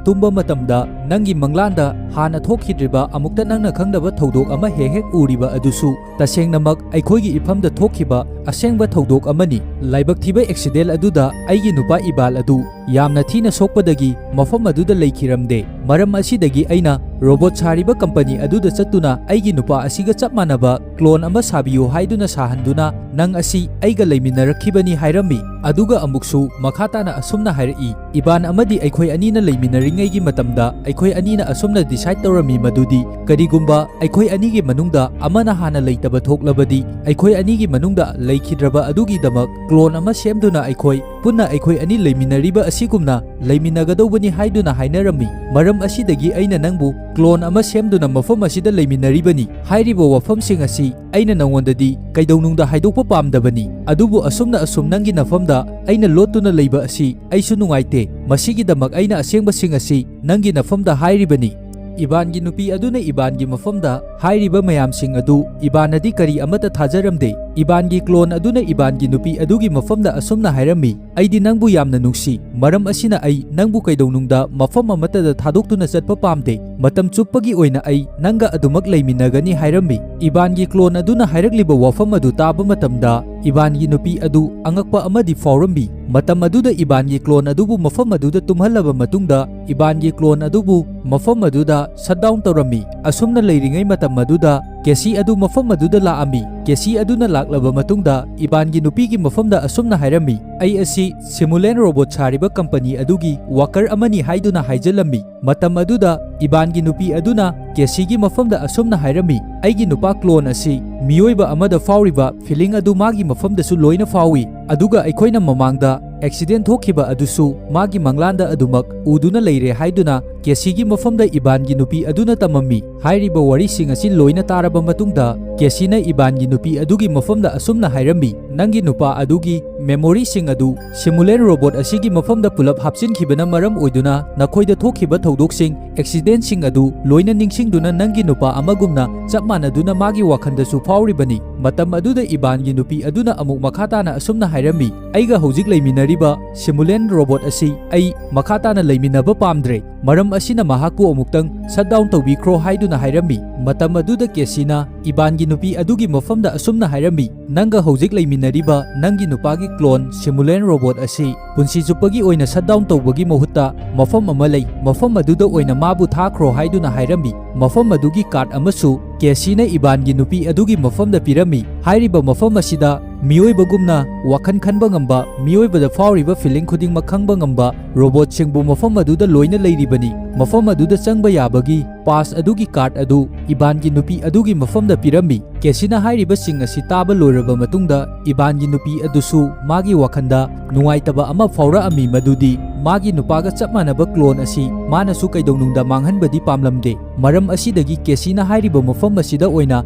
ꯇꯨꯝꯕ ꯃꯇꯝꯗ ꯅꯪꯒꯤ ꯃꯪꯂꯥꯟꯗ ꯍꯥꯟꯅ ꯊꯣꯛꯈꯤꯗ꯭ꯔꯤꯕ ꯑꯃꯨꯛꯇ ꯅꯪꯅ ꯈꯪꯗꯕ ꯊꯧꯗꯣꯛ ꯑꯃ ꯍꯦꯛ ꯍꯦꯛ ꯎꯔꯤꯕ ꯑꯗꯨꯁꯨ ꯇꯁꯦꯡꯅꯃꯛ ꯑꯩꯈꯣꯏꯒꯤ ꯏꯐꯝꯗ ꯊꯣꯛꯈꯤꯕ ꯑꯁꯦꯡꯕ ꯊꯧꯗꯣꯛ ꯑꯃꯅꯤ꯫ ꯂꯥꯏꯕꯛ ꯊꯤꯕ ꯑꯦꯛꯁꯤꯗꯦꯟ ꯑꯗꯨꯗ ꯑꯩꯒꯤ ꯅꯨꯄꯥ ꯏꯕꯥꯜ ꯑꯗꯨ ꯌꯥꯝꯅ ꯊꯤꯅ ꯁꯣꯛꯄꯗꯒꯤ ꯃꯐꯝ ꯑꯗꯨꯗ ꯂꯩꯈꯤꯔꯝꯗꯦ꯫ ꯃꯔꯝ ꯑꯁꯤꯗꯒꯤ ꯑꯩꯅ ꯔꯣꯕꯣꯠ ꯁꯥꯔꯤꯕ ꯀꯝꯄꯅꯤ ꯑꯗꯨꯗ ꯆꯠꯇꯨꯅ ꯑꯩꯒꯤ ꯅꯨꯄꯥ ꯑꯁꯤꯒ ꯆꯞ ꯃꯥꯟꯅꯕ ꯀ꯭ꯂꯣꯟ ꯑꯃ ꯁꯥꯕꯤꯌꯨ ꯍꯥꯏꯗꯨꯅ ꯁꯥꯍꯟꯗꯨꯅ ꯅꯪ ꯑꯁꯤ ꯑꯩꯒ ꯂꯩꯃꯤꯟꯅꯔꯛꯈꯤꯕꯅꯤ ꯍꯥꯏꯔꯝꯃꯤ꯫ ꯑꯗꯨꯒ ꯑꯃꯨꯛꯁꯨ ꯃꯈꯥ ꯇꯥꯅ ꯑꯁꯨꯝꯅ ꯍꯥꯏꯔꯛꯏ, "ꯏꯕꯥꯟ ꯑꯃꯗꯤ ꯑꯩꯈꯣꯏ ꯑꯅꯤꯅ ꯂꯩꯃꯤꯟꯅꯔꯤꯉꯩꯒꯤ ꯃꯇꯝꯗ ꯑꯩꯈꯣꯏ ꯑꯅꯤꯅ ꯑꯁꯨꯝꯅ ꯗꯤꯁꯥꯏꯗ ꯇꯧꯔꯝꯃꯤ ꯃꯗꯨꯗꯤ ꯀꯔꯤꯒꯨꯝꯕ ꯑꯩꯈꯣꯏ ꯑꯅꯤꯒꯤ ꯃꯅꯨꯡꯗ ꯑꯃꯅ ꯍꯥꯟꯅ ꯂꯩꯇꯕ ꯊꯣꯛꯂꯕꯗꯤ ꯑꯩꯈꯣꯏ ꯑꯅꯤꯒꯤ ꯃꯅꯨꯡꯗ ꯂꯩꯈꯤꯗ꯭ꯔꯕ ꯑꯗꯨꯒꯤꯗꯃꯛ ꯀ꯭ꯂꯣꯟ ꯑꯃ ꯁꯦꯝꯗꯨꯅ ꯑꯩꯈꯣꯏ ꯄꯨꯟꯅ ꯑꯩꯈꯣꯏ ꯑꯅꯤ ꯂꯩꯃꯤꯟꯅꯔꯤꯕ ꯑꯁꯤꯒꯨꯝꯅ ꯂꯩꯃꯤꯟꯅꯒꯗꯧꯕꯅꯤ ꯍꯥꯏꯗꯨꯅ ꯍꯥꯏꯅꯔꯝꯃꯤ꯫ ꯃꯔꯝ ꯑꯁꯤꯗꯒꯤ ꯑꯩꯅ ꯅꯪꯕꯨ ꯀ꯭ꯂꯣꯟ ꯑꯃ ꯁꯦꯝꯗꯨꯅ ꯃꯐꯝ ꯑꯁꯤꯗ ꯂꯩꯃꯤꯟꯅꯔꯤꯕꯅꯤ ꯍꯥꯏꯔꯤꯕ ꯋꯥꯐꯝꯁꯤꯡ ꯑꯁꯤ ꯑꯩꯅ ꯅꯉꯣꯟꯗꯗꯤ ꯀꯩꯗꯧꯅꯨꯡꯗ ꯍꯥꯏꯗꯣꯛꯄ ꯄꯥꯝꯗꯕꯅꯤ꯫ ꯑꯗꯨꯕꯨ ꯑꯁꯨꯝꯅ ꯑꯁꯨꯝ ꯅꯪꯒꯤ ꯅꯐꯝꯗ ꯑꯩꯅ ꯂꯣꯠꯇꯨꯅ ꯂꯩꯕ ꯑꯁꯤ ꯑꯩꯁꯨ ꯅꯨꯡꯉꯥꯏꯇꯦ꯫ ꯃꯁꯤꯒꯤꯗꯃꯛ ꯑꯩꯅ ꯑꯁꯦꯡꯕꯁꯤꯡ ꯑꯁꯤ ꯅꯪꯒꯤ ꯅꯐꯝꯗ ꯍꯥꯏꯔꯤꯕꯅꯤ꯫" ꯏꯕꯥꯟꯒꯤ ꯅꯨꯄꯤ ꯑꯗꯨꯅ ꯏꯕꯥꯟꯒꯤ ꯃꯐꯝꯗ ꯍꯥꯏꯔꯤꯕ ꯃꯌꯥꯝꯁꯤꯡ ꯑꯗꯨ ꯏꯕꯥꯟꯅꯗꯤ ꯀꯔꯤ ꯑꯃꯠꯇ ꯊꯥꯖꯔꯝꯗꯦ꯫ ꯏꯕꯥꯟꯒꯤ ꯀ꯭ꯂꯣꯟ ꯑꯗꯨꯅ ꯏꯕꯥꯟꯒꯤ ꯅꯨꯄꯤ ꯑꯗꯨꯒꯤ ꯃꯐꯝꯗ ꯑꯁꯨꯝꯅ ꯍꯥꯏꯔꯝꯃꯤ, "ꯑꯩꯗꯤ ꯅꯪꯕꯨ ꯌꯥꯝꯅ ꯅꯨꯡꯁꯤ, ꯃꯔꯝ ꯑꯁꯤꯅ ꯑꯩ ꯅꯪꯕꯨ ꯀꯩꯗꯧꯅꯨꯡꯗ ꯃꯐꯝ ꯑꯃꯠꯇꯗ ꯊꯥꯗꯣꯛꯇꯨꯅ ꯆꯠꯄ ꯄꯥꯝꯗꯦ꯫ ꯃꯇꯝ ꯆꯨꯞꯄꯒꯤ ꯑꯣꯏꯅ ꯑꯩ ꯅꯪꯒ ꯑꯗꯨꯃꯛ ꯂꯩꯃꯤꯟꯅꯒꯅꯤ" ꯍꯥꯏꯔꯝꯃꯤ꯫ ꯏꯕꯥꯟꯒꯤ ꯀ꯭ꯂꯣꯟ ꯑꯗꯨꯅ ꯍꯥꯏꯔꯛꯂꯤꯕ ꯋꯥꯐꯝ ꯑꯗꯨ ꯇꯥꯕ ꯃꯇꯝꯗ ꯏꯕꯥꯟꯒꯤ ꯅꯨꯄꯤ ꯑꯗꯨ ꯑꯉꯛꯄ ꯑꯃꯗꯤ ꯐꯥꯎꯔꯝꯃꯤ꯫ ꯃꯇꯝ ꯑꯗꯨꯗ ꯏꯕꯥꯟꯒꯤ ꯀ꯭ꯂꯣꯟ ꯑꯗꯨꯕꯨ ꯃꯐꯝ ꯑꯗꯨꯗ ꯇꯨꯝꯍꯜꯂꯕ ꯃꯇꯨꯡꯗ ꯏꯕꯥꯟꯒꯤ ꯀ꯭ꯂꯣꯟ ꯑꯗꯨꯕꯨ ꯃꯐꯝ ꯑꯗꯨꯗ ꯁꯠꯗꯥꯎꯟ ꯇꯧꯔꯝꯃꯤ꯫ ꯑꯁꯨꯝꯅ ꯂꯩꯔꯤꯉꯩ ꯃꯇꯝ ꯑꯗꯨꯗ ꯀꯦꯁꯤ ꯑꯗꯨ ꯃꯐꯝ ꯑꯗꯨꯗ ꯂꯥꯛꯑꯝꯃꯤ꯫ ꯀꯦꯁꯤ ꯑꯗꯨꯅ ꯂꯥꯛꯂꯕ ꯃꯇꯨꯡꯗ ꯏꯕꯥꯟꯒꯤ ꯅꯨꯄꯤꯒꯤ ꯃꯐꯝꯗ ꯑꯁꯨꯝꯅ ꯍꯥꯏꯔꯝꯃꯤ, "ꯑꯩ ꯑꯁꯤ ꯁꯤꯃꯨꯂꯦꯟ ꯔꯣꯕꯣꯠ ꯁꯥꯔꯤꯕ ꯀꯝꯄꯅꯤ ꯑꯗꯨꯒꯤ ꯋꯥꯀꯔ ꯑꯃꯅꯤ" ꯍꯥꯏꯗꯨꯅ ꯍꯥꯏꯖꯤꯜꯂꯝꯃꯤ꯫ ꯃꯇꯝ ꯑꯗꯨꯗ ꯏꯕꯥꯟꯒꯤ ꯅꯨꯄꯤ ꯑꯗꯨꯅ ꯀꯦꯁꯤꯒꯤ ꯃꯐꯝꯗ ꯑꯁꯨꯝꯅ ꯍꯥꯏꯔꯝꯃꯤ, "ꯑꯩꯒꯤ ꯅꯨꯄꯥ ꯀ꯭ꯂꯣꯟ ꯑꯁꯤ ꯃꯤꯑꯣꯏꯕ ꯑꯃꯗ ꯐꯥꯎꯔꯤꯕ ꯐꯤꯂꯤꯡ ꯑꯗꯨ ꯃꯥꯒꯤ ꯃꯐꯝꯗꯁꯨ ꯂꯣꯏꯅ ꯐꯥꯎꯏ, ꯑꯗꯨꯒ ꯑꯩꯈꯣꯏꯅ ꯃꯃꯥꯡꯗ ꯑꯦꯛꯁꯤꯗꯦꯟ ꯊꯣꯛꯈꯤꯕ ꯑꯗꯨꯁꯨ ꯃꯥꯒꯤ ꯃꯪꯂꯥꯟꯗ ꯑꯗꯨꯃꯛ ꯎꯗꯨꯅ ꯂꯩꯔꯦ" ꯍꯥꯏꯗꯨꯅ ꯀꯦꯁꯤꯒꯤ ꯃꯐꯝꯗ ꯏꯕꯥꯟꯒꯤ ꯅꯨꯄꯤ ꯑꯗꯨꯅ ꯇꯝꯃꯝꯃꯤ꯫ ꯍꯥꯏꯔꯤꯕ ꯋꯥꯔꯤꯁꯤꯡ ꯑꯁꯤ ꯂꯣꯏꯅ ꯇꯥꯔꯕ ꯃꯇꯨꯡꯗ, ꯀꯦꯁꯤꯅ ꯏꯕꯥꯟꯒꯤ ꯅꯨꯄꯤ ꯑꯗꯨꯒꯤ ꯃꯐꯝꯗ ꯑꯁꯨꯝꯅ ꯍꯥꯏꯔꯝꯃꯤ, "ꯅꯪꯒꯤ ꯅꯨꯄꯥ ꯑꯗꯨꯒꯤ ꯃꯦꯃꯣꯔꯤꯁꯤꯡ ꯑꯗꯨ ꯁꯤꯃꯨꯂꯦꯟ ꯔꯣꯕꯣꯠ ꯑꯁꯤꯒꯤ ꯃꯐꯝꯗ ꯄꯨꯂꯞ ꯍꯥꯞꯆꯤꯟꯈꯤꯕꯅ ꯃꯔꯝ ꯑꯣꯏꯗꯨꯅ ꯅꯈꯣꯏꯗ ꯊꯣꯛꯈꯤꯕ ꯊꯧꯗꯣꯛꯁꯤꯡ, ꯑꯦꯛꯁꯤꯗꯦꯟꯁꯤꯡ ꯑꯗꯨ ꯂꯣꯏꯅ ꯅꯤꯡꯁꯤꯡꯗꯨꯅ ꯅꯪꯒꯤ ꯅꯨꯄꯥ ꯑꯃꯒꯨꯝꯅ ꯆꯞ ꯃꯥꯟꯅꯗꯨꯅ ꯃꯥꯒꯤ ꯋꯥꯈꯜꯗꯁꯨ ꯐꯥꯎꯔꯤꯕꯅꯤ꯫" ꯃꯇꯝ ꯑꯗꯨꯗ ꯏꯕꯥꯟꯒꯤ ꯅꯨꯄꯤ ꯑꯗꯨꯅ ꯑꯃꯨꯛ ꯃꯈꯥ ꯇꯥꯅ ꯑꯁꯨꯝꯅ ꯍꯥꯏꯔꯝꯃꯤ, "ꯑꯩꯒ ꯍꯧꯖꯤꯛ ꯂꯩꯃꯤꯟꯅꯔꯤꯕ ꯁꯤꯃꯨꯂꯦꯟ ꯔꯣꯕꯣꯠ ꯑꯁꯤ ꯑꯩ ꯃꯈꯥ ꯇꯥꯅ ꯂꯩꯃꯤꯟꯅꯕ ꯄꯥꯝꯗ꯭ꯔꯦ꯫ ꯃꯔꯝ ꯑꯁꯤꯅ ꯃꯍꯥꯛꯄꯨ ꯑꯃꯨꯛꯇꯪ ꯁꯠ ꯗꯥꯎꯟ ꯇꯧꯕꯤꯈ꯭ꯔꯣ" ꯍꯥꯏꯗꯨꯅ ꯍꯥꯏꯔꯝꯃꯤ꯫ ꯃꯇꯝ ꯑꯗꯨꯗ ꯀꯦꯁꯤꯅ ꯏꯕꯥꯟꯒꯤ ꯅꯨꯄꯤ ꯑꯗꯨꯒꯤ ꯃꯐꯝꯗ ꯑꯁꯨꯝꯅ ꯍꯥꯏꯔꯝꯃꯤ, "ꯅꯪꯒ ꯍꯧꯖꯤꯛ ꯂꯩꯃꯤꯟꯅꯔꯤꯕ ꯅꯪꯒꯤ ꯅꯨꯄꯥꯒꯤ ꯀ꯭ꯂꯣꯟ ꯁꯤꯃꯨꯂꯦꯟ ꯔꯣꯕꯣꯠ ꯑꯁꯤ ꯄꯨꯟꯁꯤ ꯆꯨꯞꯄꯒꯤ ꯑꯣꯏꯅ ꯁꯠ ꯗꯥꯎꯟ ꯇꯧꯕꯒꯤ ꯃꯍꯨꯠꯇ ꯃꯐꯝ ꯑꯃ ꯂꯩ, ꯃꯐꯝ ꯑꯗꯨꯗ ꯑꯣꯏꯅ ꯃꯥꯕꯨ ꯊꯥꯈ꯭ꯔꯣ" ꯍꯥꯏꯗꯨꯅ ꯍꯥꯏꯔꯝꯃꯤ꯫ ꯃꯐꯝ ꯑꯗꯨꯒꯤ ꯀꯥꯔꯗ ꯑꯃꯁꯨ ꯀꯦꯁꯤꯅ ꯏꯕꯥꯟꯒꯤ ꯅꯨꯄꯤ ꯑꯗꯨꯒꯤ ꯃꯐꯝꯗ ꯄꯤꯔꯝꯃꯤ꯫ ꯍꯥꯏꯔꯤꯕ ꯃꯐꯝ ꯑꯁꯤꯗ ꯃꯤꯑꯣꯏꯕꯒꯨꯝꯅ ꯋꯥꯈꯜ ꯈꯟꯕ ꯉꯝꯕ, ꯃꯤꯑꯣꯏꯕꯗ ꯐꯥꯎꯔꯤꯕ ꯐꯤꯂꯤꯡ ꯈꯨꯗꯤꯡꯃꯛ ꯈꯪꯕ ꯉꯝꯕ ꯔꯣꯕꯣꯠꯁꯤꯡꯕꯨ ꯃꯐꯝ ꯑꯗꯨꯗ ꯂꯣꯏꯅ ꯂꯩꯔꯤꯕꯅꯤ꯫ ꯃꯐꯝ ꯑꯗꯨꯗ ꯆꯪꯕ ꯌꯥꯕꯒꯤ ꯄꯥꯁ ꯑꯗꯨꯒꯤ ꯀꯥꯔꯗ ꯑꯗꯨ ꯏꯕꯥꯟꯒꯤ ꯅꯨꯄꯤ ꯑꯗꯨꯒꯤ ꯃꯐꯝꯗ ꯄꯤꯔꯝꯃꯤ꯫ ꯀꯦꯁꯤꯅ ꯍꯥꯏꯔꯤꯕꯁꯤꯡ ꯑꯁꯤ ꯇꯥꯕ ꯂꯣꯏꯔꯕ ꯃꯇꯨꯡꯗ, ꯏꯕꯥꯟꯒꯤ ꯅꯨꯄꯤ ꯑꯗꯨꯁꯨ ꯃꯥꯒꯤ ꯋꯥꯈꯜꯗ ꯅꯨꯡꯉꯥꯏꯇꯕ ꯑꯃ ꯐꯥꯎꯔꯛꯑꯝꯃꯤ, ꯃꯗꯨꯗꯤ ꯃꯥꯒꯤ ꯅꯨꯄꯥꯒ ꯆꯞ ꯃꯥꯟꯅꯕ ꯀ꯭ꯂꯣꯟ ꯑꯁꯤ ꯃꯥꯅꯁꯨ ꯀꯩꯗꯧꯅꯨꯡꯗ ꯃꯥꯡꯍꯟꯕꯗꯤ ꯄꯥꯝꯂꯝꯗꯦ꯫ ꯃꯔꯝ ꯑꯁꯤꯗꯒꯤ ꯀꯦꯁꯤꯅ ꯍꯥꯏꯔꯤꯕ ꯃꯐꯝ ꯑꯁꯤꯗ ꯑꯣꯏꯅ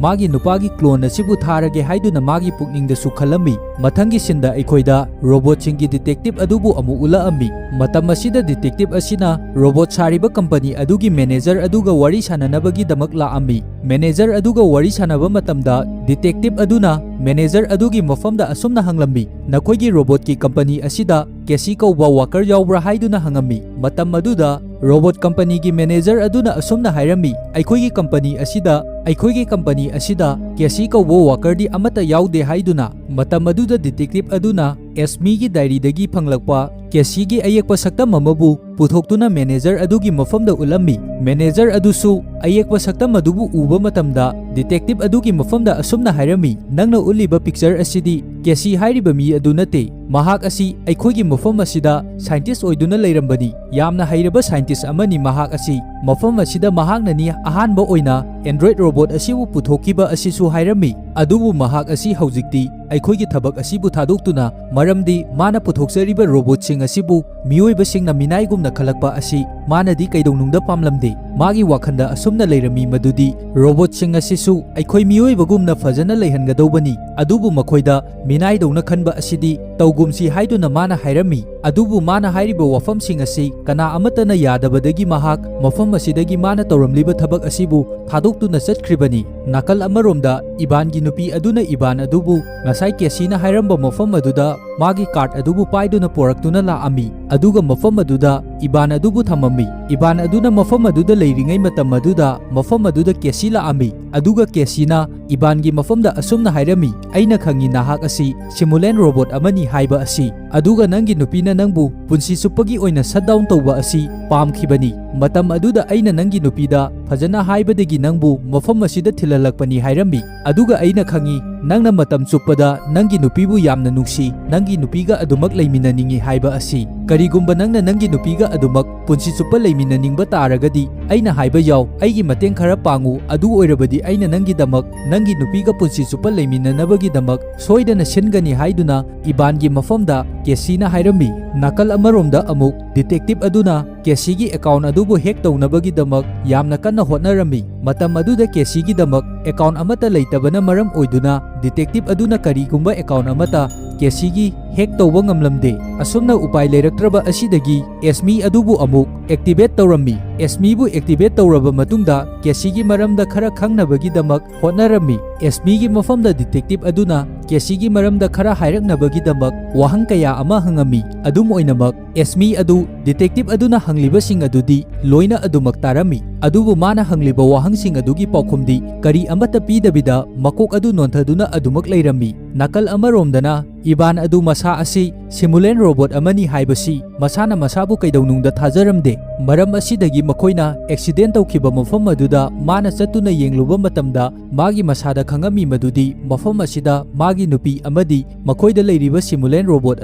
ꯃꯥꯒꯤ ꯅꯨꯄꯥꯒꯤ ꯀ꯭ꯂꯣꯟ ꯑꯁꯤꯕꯨ ꯊꯥꯔꯒꯦ ꯍꯥꯏꯗꯨꯅ ꯃꯥꯒꯤ ꯄꯨꯛꯅꯤꯡꯗꯁꯨ ꯈꯜꯂꯝꯃꯤ꯫ ꯃꯊꯪꯒꯤ ꯁꯤꯟꯗ ꯑꯩꯈꯣꯏꯗ ꯔꯣꯕꯣꯠꯁꯤꯡꯒꯤ ꯗꯤꯇꯦꯛꯇꯤꯚ ꯑꯗꯨꯕꯨ ꯑꯃꯨꯛ ꯎꯠꯂꯛꯑꯝꯃꯤ꯫ ꯃꯇꯝ ꯑꯁꯤꯗ ꯗꯤꯇꯦꯛꯇꯤꯚ ꯑꯁꯤꯅ ꯔꯣꯕꯣꯠ ꯁꯥꯔꯤꯕ ꯀꯝꯄꯅꯤ ꯑꯗꯨꯒꯤ ꯃꯦꯅꯦꯖꯔ ꯑꯗꯨꯒ ꯋꯥꯔꯤ ꯁꯥꯟꯅꯅꯕꯒꯤꯗꯃꯛ ꯂꯥꯛꯑꯝꯃꯤ꯫ ꯃꯦꯅꯦꯖꯔ ꯑꯗꯨꯒ ꯋꯥꯔꯤ ꯁꯥꯟꯅꯕ ꯃꯇꯝꯗ, ꯗꯤꯇꯦꯛꯇꯤꯚ ꯑꯗꯨꯅ ꯃꯦꯅꯦꯖꯔ ꯑꯗꯨꯒꯤ ꯃꯐꯝꯗ ꯑꯁꯨꯝꯅ ꯍꯪꯂꯝꯃꯤ, "ꯅꯈꯣꯏꯒꯤ ꯔꯣꯕꯣꯠꯀꯤ ꯀꯝꯄꯅꯤ ꯑꯁꯤꯗ ꯀꯦꯁꯤ ꯀꯧꯕ ꯋꯥꯀꯔ ꯌꯥꯎꯕ꯭ꯔꯥ?" ꯍꯥꯏꯗꯨꯅ ꯍꯪꯉꯝꯃꯤ꯫ ꯃꯇꯝ ꯑꯗꯨꯗ ꯔꯣꯕꯣꯠ ꯀꯝꯄꯅꯤꯒꯤ ꯃꯦꯅꯦꯖꯔ ꯑꯗꯨꯅ ꯑꯁꯨꯝꯅ ꯍꯥꯏꯔꯝꯃꯤ, "ꯑꯩꯈꯣꯏꯒꯤ ꯀꯝꯄꯅꯤ ꯑꯁꯤꯗ, ꯑꯩꯈꯣꯏꯒꯤ ꯀꯝꯄꯅꯤ ꯑꯁꯤꯗ ꯀꯦꯁꯤ ꯀꯧꯕ ꯋꯥꯀꯔꯗꯤ ꯑꯃꯠꯇ ꯌꯥꯎꯗꯦ" ꯍꯥꯏꯗꯨꯅ꯫ ꯃꯇꯝ ꯑꯗꯨꯗ ꯗꯤꯇꯦꯛꯇꯤꯚ ꯑꯗꯨꯅ ꯑꯦꯁꯃꯤꯒꯤ ꯗꯥꯏꯔꯤꯗꯒꯤ ꯐꯪꯂꯛꯄ ꯀꯦꯁꯤꯒꯤ ꯑꯌꯦꯛꯄ ꯁꯛꯇꯝ ꯑꯃꯕꯨ ꯄꯨꯊꯣꯛꯇꯨꯅ ꯃꯦꯅꯦꯖꯔ ꯑꯗꯨꯒꯤ ꯃꯐꯝꯗ ꯎꯠꯂꯝꯃꯤ꯫ ꯃꯦꯅꯦꯖꯔ ꯑꯗꯨꯁꯨ ꯑꯌꯦꯛꯄ ꯁꯛꯇꯝ ꯑꯗꯨꯕꯨ ꯎꯕ ꯃꯇꯝꯗ ꯗꯤꯇꯦꯛꯇꯤꯚ ꯑꯗꯨꯒꯤ ꯃꯐꯝꯗ ꯑꯁꯨꯝꯅ ꯍꯥꯏꯔꯝꯃꯤ, "ꯅꯪꯅ ꯎꯠꯂꯤꯕ ꯄꯤꯛꯆꯔ ꯑꯁꯤꯗꯤ ꯀꯦꯁꯤ ꯍꯥꯏꯔꯤꯕ ꯃꯤ ꯑꯗꯨ ꯅꯠꯇꯦ꯫ ꯃꯍꯥꯛ ꯑꯁꯤ ꯑꯩꯈꯣꯏꯒꯤ ꯃꯐꯝ ꯑꯁꯤꯗ ꯁꯥꯏꯟꯇꯤꯁ ꯑꯣꯏꯗꯨꯅ ꯂꯩꯔꯝꯕꯅꯤ꯫ ꯌꯥꯝꯅ ꯍꯩꯔꯕ ꯁꯥꯏꯟꯇꯤꯁ ꯑꯃꯅꯤ꯫ ꯃꯍꯥꯛ ꯑꯁꯤ ꯃꯐꯝ ꯑꯁꯤꯗ ꯃꯍꯥꯛꯅꯅꯤ ꯑꯍꯥꯟꯕ ꯑꯣꯏꯅ ꯑꯦꯟꯗ꯭ꯔꯣꯏꯗ ꯔꯣꯕꯣꯠ ꯑꯁꯤꯕꯨ ꯄꯨꯊꯣꯛꯈꯤꯕ" ꯑꯁꯤꯁꯨ ꯍꯥꯏꯔꯝꯃꯤ꯫ ꯑꯗꯨꯕꯨ ꯃꯍꯥꯛ ꯑꯁꯤ ꯍꯧꯖꯤꯛꯇꯤ ꯑꯩꯈꯣꯏꯒꯤ ꯊꯕꯛ ꯑꯁꯤꯕꯨ ꯊꯥꯗꯣꯛꯇꯨꯅ, ꯃꯔꯝꯗꯤ ꯃꯥꯅ ꯄꯨꯊꯣꯛꯆꯔꯤꯕ ꯔꯣꯕꯣꯠꯁꯤꯡ ꯑꯁꯤꯕꯨ ꯃꯤꯑꯣꯏꯕꯁꯤꯡꯅ ꯃꯤꯅꯥꯏꯒꯨꯝꯅ ꯈꯜꯂꯛꯄ ꯑꯁꯤ ꯃꯥꯅꯗꯤ ꯀꯩꯗꯧꯅꯨꯡꯗ ꯄꯥꯝꯂꯝꯗꯦ꯫ ꯃꯥꯒꯤ ꯋꯥꯈꯜꯗ ꯑꯁꯨꯝꯅ ꯂꯩꯔꯝꯃꯤ ꯃꯗꯨꯗꯤ ꯔꯣꯕꯣꯠꯁꯤꯡ ꯑꯁꯤꯁꯨ ꯑꯩꯈꯣꯏ ꯃꯤꯑꯣꯏꯕꯒꯨꯝꯅ ꯐꯖꯅ ꯂꯩꯍꯟꯒꯗꯧꯕꯅꯤ, ꯑꯗꯨꯕꯨ ꯃꯈꯣꯏꯗ ꯃꯤꯅꯥꯏꯗꯧꯅ ꯈꯟꯕ ꯑꯁꯤꯗꯤ ꯇꯧꯒꯨꯝꯁꯤ ꯍꯥꯏꯗꯨꯅ ꯃꯥꯅ ꯍꯥꯏꯔꯝꯃꯤ꯫ ꯑꯗꯨꯕꯨ ꯃꯥꯅ ꯍꯥꯏꯔꯤꯕ ꯋꯥꯐꯝꯁꯤꯡ ꯑꯁꯤ ꯀꯅꯥ ꯑꯃꯠꯇꯅ ꯌꯥꯗꯕꯗꯒꯤ ꯃꯍꯥꯛ ꯃꯐꯝ ꯑꯁꯤꯗꯒꯤ ꯃꯥꯅ ꯇꯧꯔꯝꯂꯤꯕ ꯊꯕꯛ ꯑꯁꯤꯕꯨ ꯊꯥꯗꯣꯛꯇꯨꯅ ꯆꯠꯈ꯭ꯔꯤꯕꯅꯤ꯫ ꯅꯥꯀꯜ ꯑꯃꯔꯣꯝꯗ ꯏꯕꯥꯟꯒꯤ ꯅꯨꯄꯤ ꯑꯗꯨꯅ ꯏꯕꯥꯟ ꯑꯗꯨꯕꯨ ꯉꯁꯥꯏ ꯀꯦꯁꯤꯅ ꯍꯥꯏꯔꯝꯕ ꯃꯐꯝ ꯑꯗꯨꯗ ꯃꯥꯒꯤ ꯀꯥꯔꯗ ꯑꯗꯨꯕꯨ ꯄꯥꯏꯗꯨꯅ ꯄꯣꯔꯛꯇꯨꯅ ꯂꯥꯛꯑꯝꯃꯤ꯫ ꯑꯗꯨꯒ ꯃꯐꯝ ꯑꯗꯨꯗ ꯏꯕꯥꯟ ꯑꯗꯨꯕꯨ ꯊꯝꯃꯝꯃꯤ꯫ ꯏꯕꯥꯟ ꯑꯗꯨꯅ ꯃꯐꯝ ꯑꯗꯨꯗ ꯂꯩꯔꯤꯉꯩ ꯃꯇꯝ ꯑꯗꯨꯗ ꯃꯐꯝ ꯑꯗꯨꯗ ꯀꯦꯁꯤ ꯂꯥꯛꯑꯝꯃꯤ꯫ ꯑꯗꯨꯒ ꯀꯦꯁꯤꯅ ꯏꯕꯥꯟꯒꯤ ꯃꯐꯝꯗ ꯑꯁꯨꯝꯅ ꯍꯥꯏꯔꯝꯃꯤ, "ꯑꯩꯅ ꯈꯪꯉꯤ ꯅꯍꯥꯛ ꯑꯁꯤ ꯁꯤꯃꯨꯂꯦꯟ ꯔꯣꯕꯣꯠ ꯑꯃꯅꯤ ꯍꯥꯏꯕ ꯑꯁꯤ꯫ ꯑꯗꯨꯒ ꯅꯪꯒꯤ ꯅꯨꯄꯤꯅ ꯅꯪꯕꯨ ꯄꯨꯟꯁꯤ ꯆꯨꯞꯄꯒꯤ ꯑꯣꯏꯅ ꯁꯠ ꯗꯥꯎꯟ ꯇꯧꯕ ꯑꯁꯤ ꯄꯥꯝꯈꯤꯕꯅꯤ꯫ ꯃꯇꯝ ꯑꯗꯨꯗ ꯑꯩꯅ ꯅꯪꯒꯤ ꯅꯨꯄꯤꯗ ꯐꯖꯅ ꯍꯥꯏꯕꯗꯒꯤ ꯅꯪꯕꯨ ꯃꯐꯝ ꯑꯁꯤꯗ ꯊꯤꯜꯍꯜꯂꯛꯄꯅꯤ ꯍꯥꯏꯔꯝꯃꯤ꯫ ꯑꯗꯨꯒ ꯑꯩꯅ ꯈꯪꯉꯤ ꯅꯪꯅ ꯃꯇꯝ ꯆꯨꯞꯄꯗ ꯅꯪꯒꯤ ꯅꯨꯄꯤꯕꯨ ꯌꯥꯝꯅ ꯅꯨꯡꯁꯤ, ꯅꯪꯒꯤ ꯅꯨꯄꯤꯒ ꯑꯗꯨꯃꯛ ꯂꯩꯃꯤꯟꯅꯅꯤꯡꯉꯤ ꯍꯥꯏꯕ ꯑꯁꯤ꯫ ꯀꯔꯤꯒꯨꯝꯕ ꯅꯪꯅ ꯅꯪꯒꯤ ꯅꯨꯄꯤꯒ ꯑꯗꯨꯃꯛ ꯄꯨꯟꯁꯤ ꯆꯨꯞꯄ ꯂꯩꯃꯤꯟꯅꯅꯤꯡꯕ ꯇꯥꯔꯒꯗꯤ ꯑꯩꯅ ꯍꯥꯏꯕ ꯌꯥꯎ, ꯑꯩꯒꯤ ꯃꯇꯦꯡ ꯈꯔ ꯄꯥꯡꯉꯨ, ꯑꯗꯨ ꯑꯣꯏꯔꯕꯗꯤ ꯑꯩꯅ ꯅꯪꯒꯤꯗꯃꯛ, ꯅꯪꯒꯤ ꯅꯨꯄꯤꯒ ꯄꯨꯟꯁꯤ ꯆꯨꯞꯄ ꯂꯩꯃꯤꯟꯅꯅꯕꯒꯤꯗꯃꯛ ꯁꯣꯏꯗꯅ ꯁꯤꯟꯒꯅꯤ" ꯍꯥꯏꯗꯨꯅ ꯏꯕꯥꯟꯒꯤ ꯃꯐꯝꯗ ꯀꯦꯁꯤꯅ ꯍꯥꯏꯔꯝꯃꯤ꯫ ꯅꯥꯀꯜ ꯑꯃꯔꯣꯝꯗ ꯑꯃꯨꯛ ꯗꯤꯇꯦꯛꯇꯤꯚ ꯑꯗꯨꯅ ꯀꯦꯁꯤꯒꯤ ꯑꯦꯀꯥꯎꯟ ꯑꯗꯨꯕꯨ ꯍꯦꯛ ꯇꯧꯅꯕꯒꯤꯗꯃꯛ ꯌꯥꯝꯅ ꯀꯟꯅ ꯍꯣꯠꯅꯔꯝꯃꯤ꯫ ꯃꯇꯝ ꯑꯗꯨꯗ ꯀꯦꯁꯤꯒꯤꯗꯃꯛ ꯑꯦꯀꯥꯎꯟ ꯑꯃꯠꯇ ꯂꯩꯇꯕꯅ ꯃꯔꯝ ꯑꯣꯏꯗꯨꯅ ꯗꯤꯇꯦꯛꯇꯤꯚ ꯑꯗꯨꯅ ꯀꯔꯤꯒꯨꯝꯕ ꯑꯦꯀꯥꯎꯟ ꯑꯃꯠꯇ ꯀꯦꯁꯤꯒꯤ ꯍꯦꯛ ꯇꯧꯕ ꯉꯝꯂꯝꯗꯦ꯫ ꯑꯁꯨꯝꯅ ꯎꯄꯥꯏ ꯂꯩꯔꯛꯇ꯭ꯔꯕ ꯑꯁꯤꯗꯒꯤ ꯑꯦꯁꯃꯤ ꯑꯗꯨꯕꯨ ꯑꯃꯨꯛ ꯑꯦꯛꯇꯤꯚꯦꯠ ꯇꯧꯔꯝꯃꯤ꯫ ꯑꯦꯁꯃꯤꯕꯨ ꯑꯦꯛꯇꯤꯚꯦꯠ ꯇꯧꯔꯕ ꯃꯇꯨꯡꯗ ꯀꯦꯁꯤꯒꯤ ꯃꯔꯝꯗ ꯈꯔ ꯈꯪꯅꯕꯒꯤꯗꯃꯛ ꯍꯣꯠꯅꯔꯝꯃꯤ꯫ ꯑꯦꯁꯃꯤꯒꯤ ꯃꯐꯝꯗ ꯗꯤꯇꯦꯛꯇꯤꯚ ꯑꯗꯨꯅ ꯀꯦꯁꯤꯒꯤ ꯃꯔꯝꯗ ꯈꯔ ꯍꯥꯏꯔꯛꯅꯕꯒꯤꯗꯃꯛ ꯋꯥꯍꯪ ꯀꯌꯥ ꯑꯃ ꯍꯪꯉꯝꯃꯤ꯫ ꯑꯗꯨꯝ ꯑꯣꯏꯅꯃꯛ, ꯑꯦꯁꯃꯤ ꯑꯗꯨ ꯗꯤꯇꯦꯛꯇꯤꯚ ꯑꯗꯨꯅ ꯍꯪꯂꯤꯕꯁꯤꯡ ꯑꯗꯨꯗꯤ ꯂꯣꯏꯅ ꯑꯗꯨꯃꯛ ꯇꯥꯔꯝꯃꯤ, ꯑꯗꯨꯕꯨ ꯃꯥꯅ ꯍꯪꯂꯤꯕ ꯋꯥꯍꯪꯁꯤꯡ ꯑꯗꯨꯒꯤ ꯄꯥꯎꯈꯨꯝꯗꯤ ꯀꯔꯤ ꯑꯃꯠꯇ ꯄꯤꯗꯕꯤꯗ ꯃꯀꯣꯛ ꯑꯗꯨ ꯅꯣꯟꯊꯗꯨꯅ ꯑꯗꯨꯃꯛ ꯂꯩꯔꯝꯃꯤ꯫ ꯅꯥꯀꯜ ꯑꯃꯔꯣꯝꯗꯅ ꯏꯕꯥꯟ ꯑꯗꯨ ꯃꯁꯥ ꯑꯁꯤ ꯁꯤꯃꯨꯂꯦꯟ ꯔꯣꯕꯣꯠ ꯑꯃꯅꯤ ꯍꯥꯏꯕꯁꯤ ꯃꯁꯥꯅ ꯃꯁꯥꯕꯨ ꯀꯩꯗꯧꯅꯨꯡꯗ ꯊꯥꯖꯔꯝꯗꯦ꯫ ꯃꯔꯝ ꯑꯁꯤꯗꯒꯤ ꯃꯈꯣꯏꯅ ꯑꯦꯛꯁꯤꯗꯦꯟ ꯇꯧꯈꯤꯕ ꯃꯐꯝ ꯑꯗꯨꯗ ꯃꯥꯅ ꯆꯠꯇꯨꯅ ꯌꯦꯡꯂꯨꯕ ꯃꯇꯝꯗ ꯃꯥꯒꯤ ꯃꯁꯥꯗ ꯈꯪꯉꯝꯃꯤ ꯃꯗꯨꯗꯤ ꯃꯐꯝ ꯑꯁꯤꯗ ꯃꯥꯒꯤ ꯅꯨꯄꯤ ꯑꯃꯗꯤ ꯃꯈꯣꯏꯗ ꯂꯩꯔꯤꯕ ꯁꯤꯃꯨꯂꯦꯟ ꯔꯣꯕꯣꯠ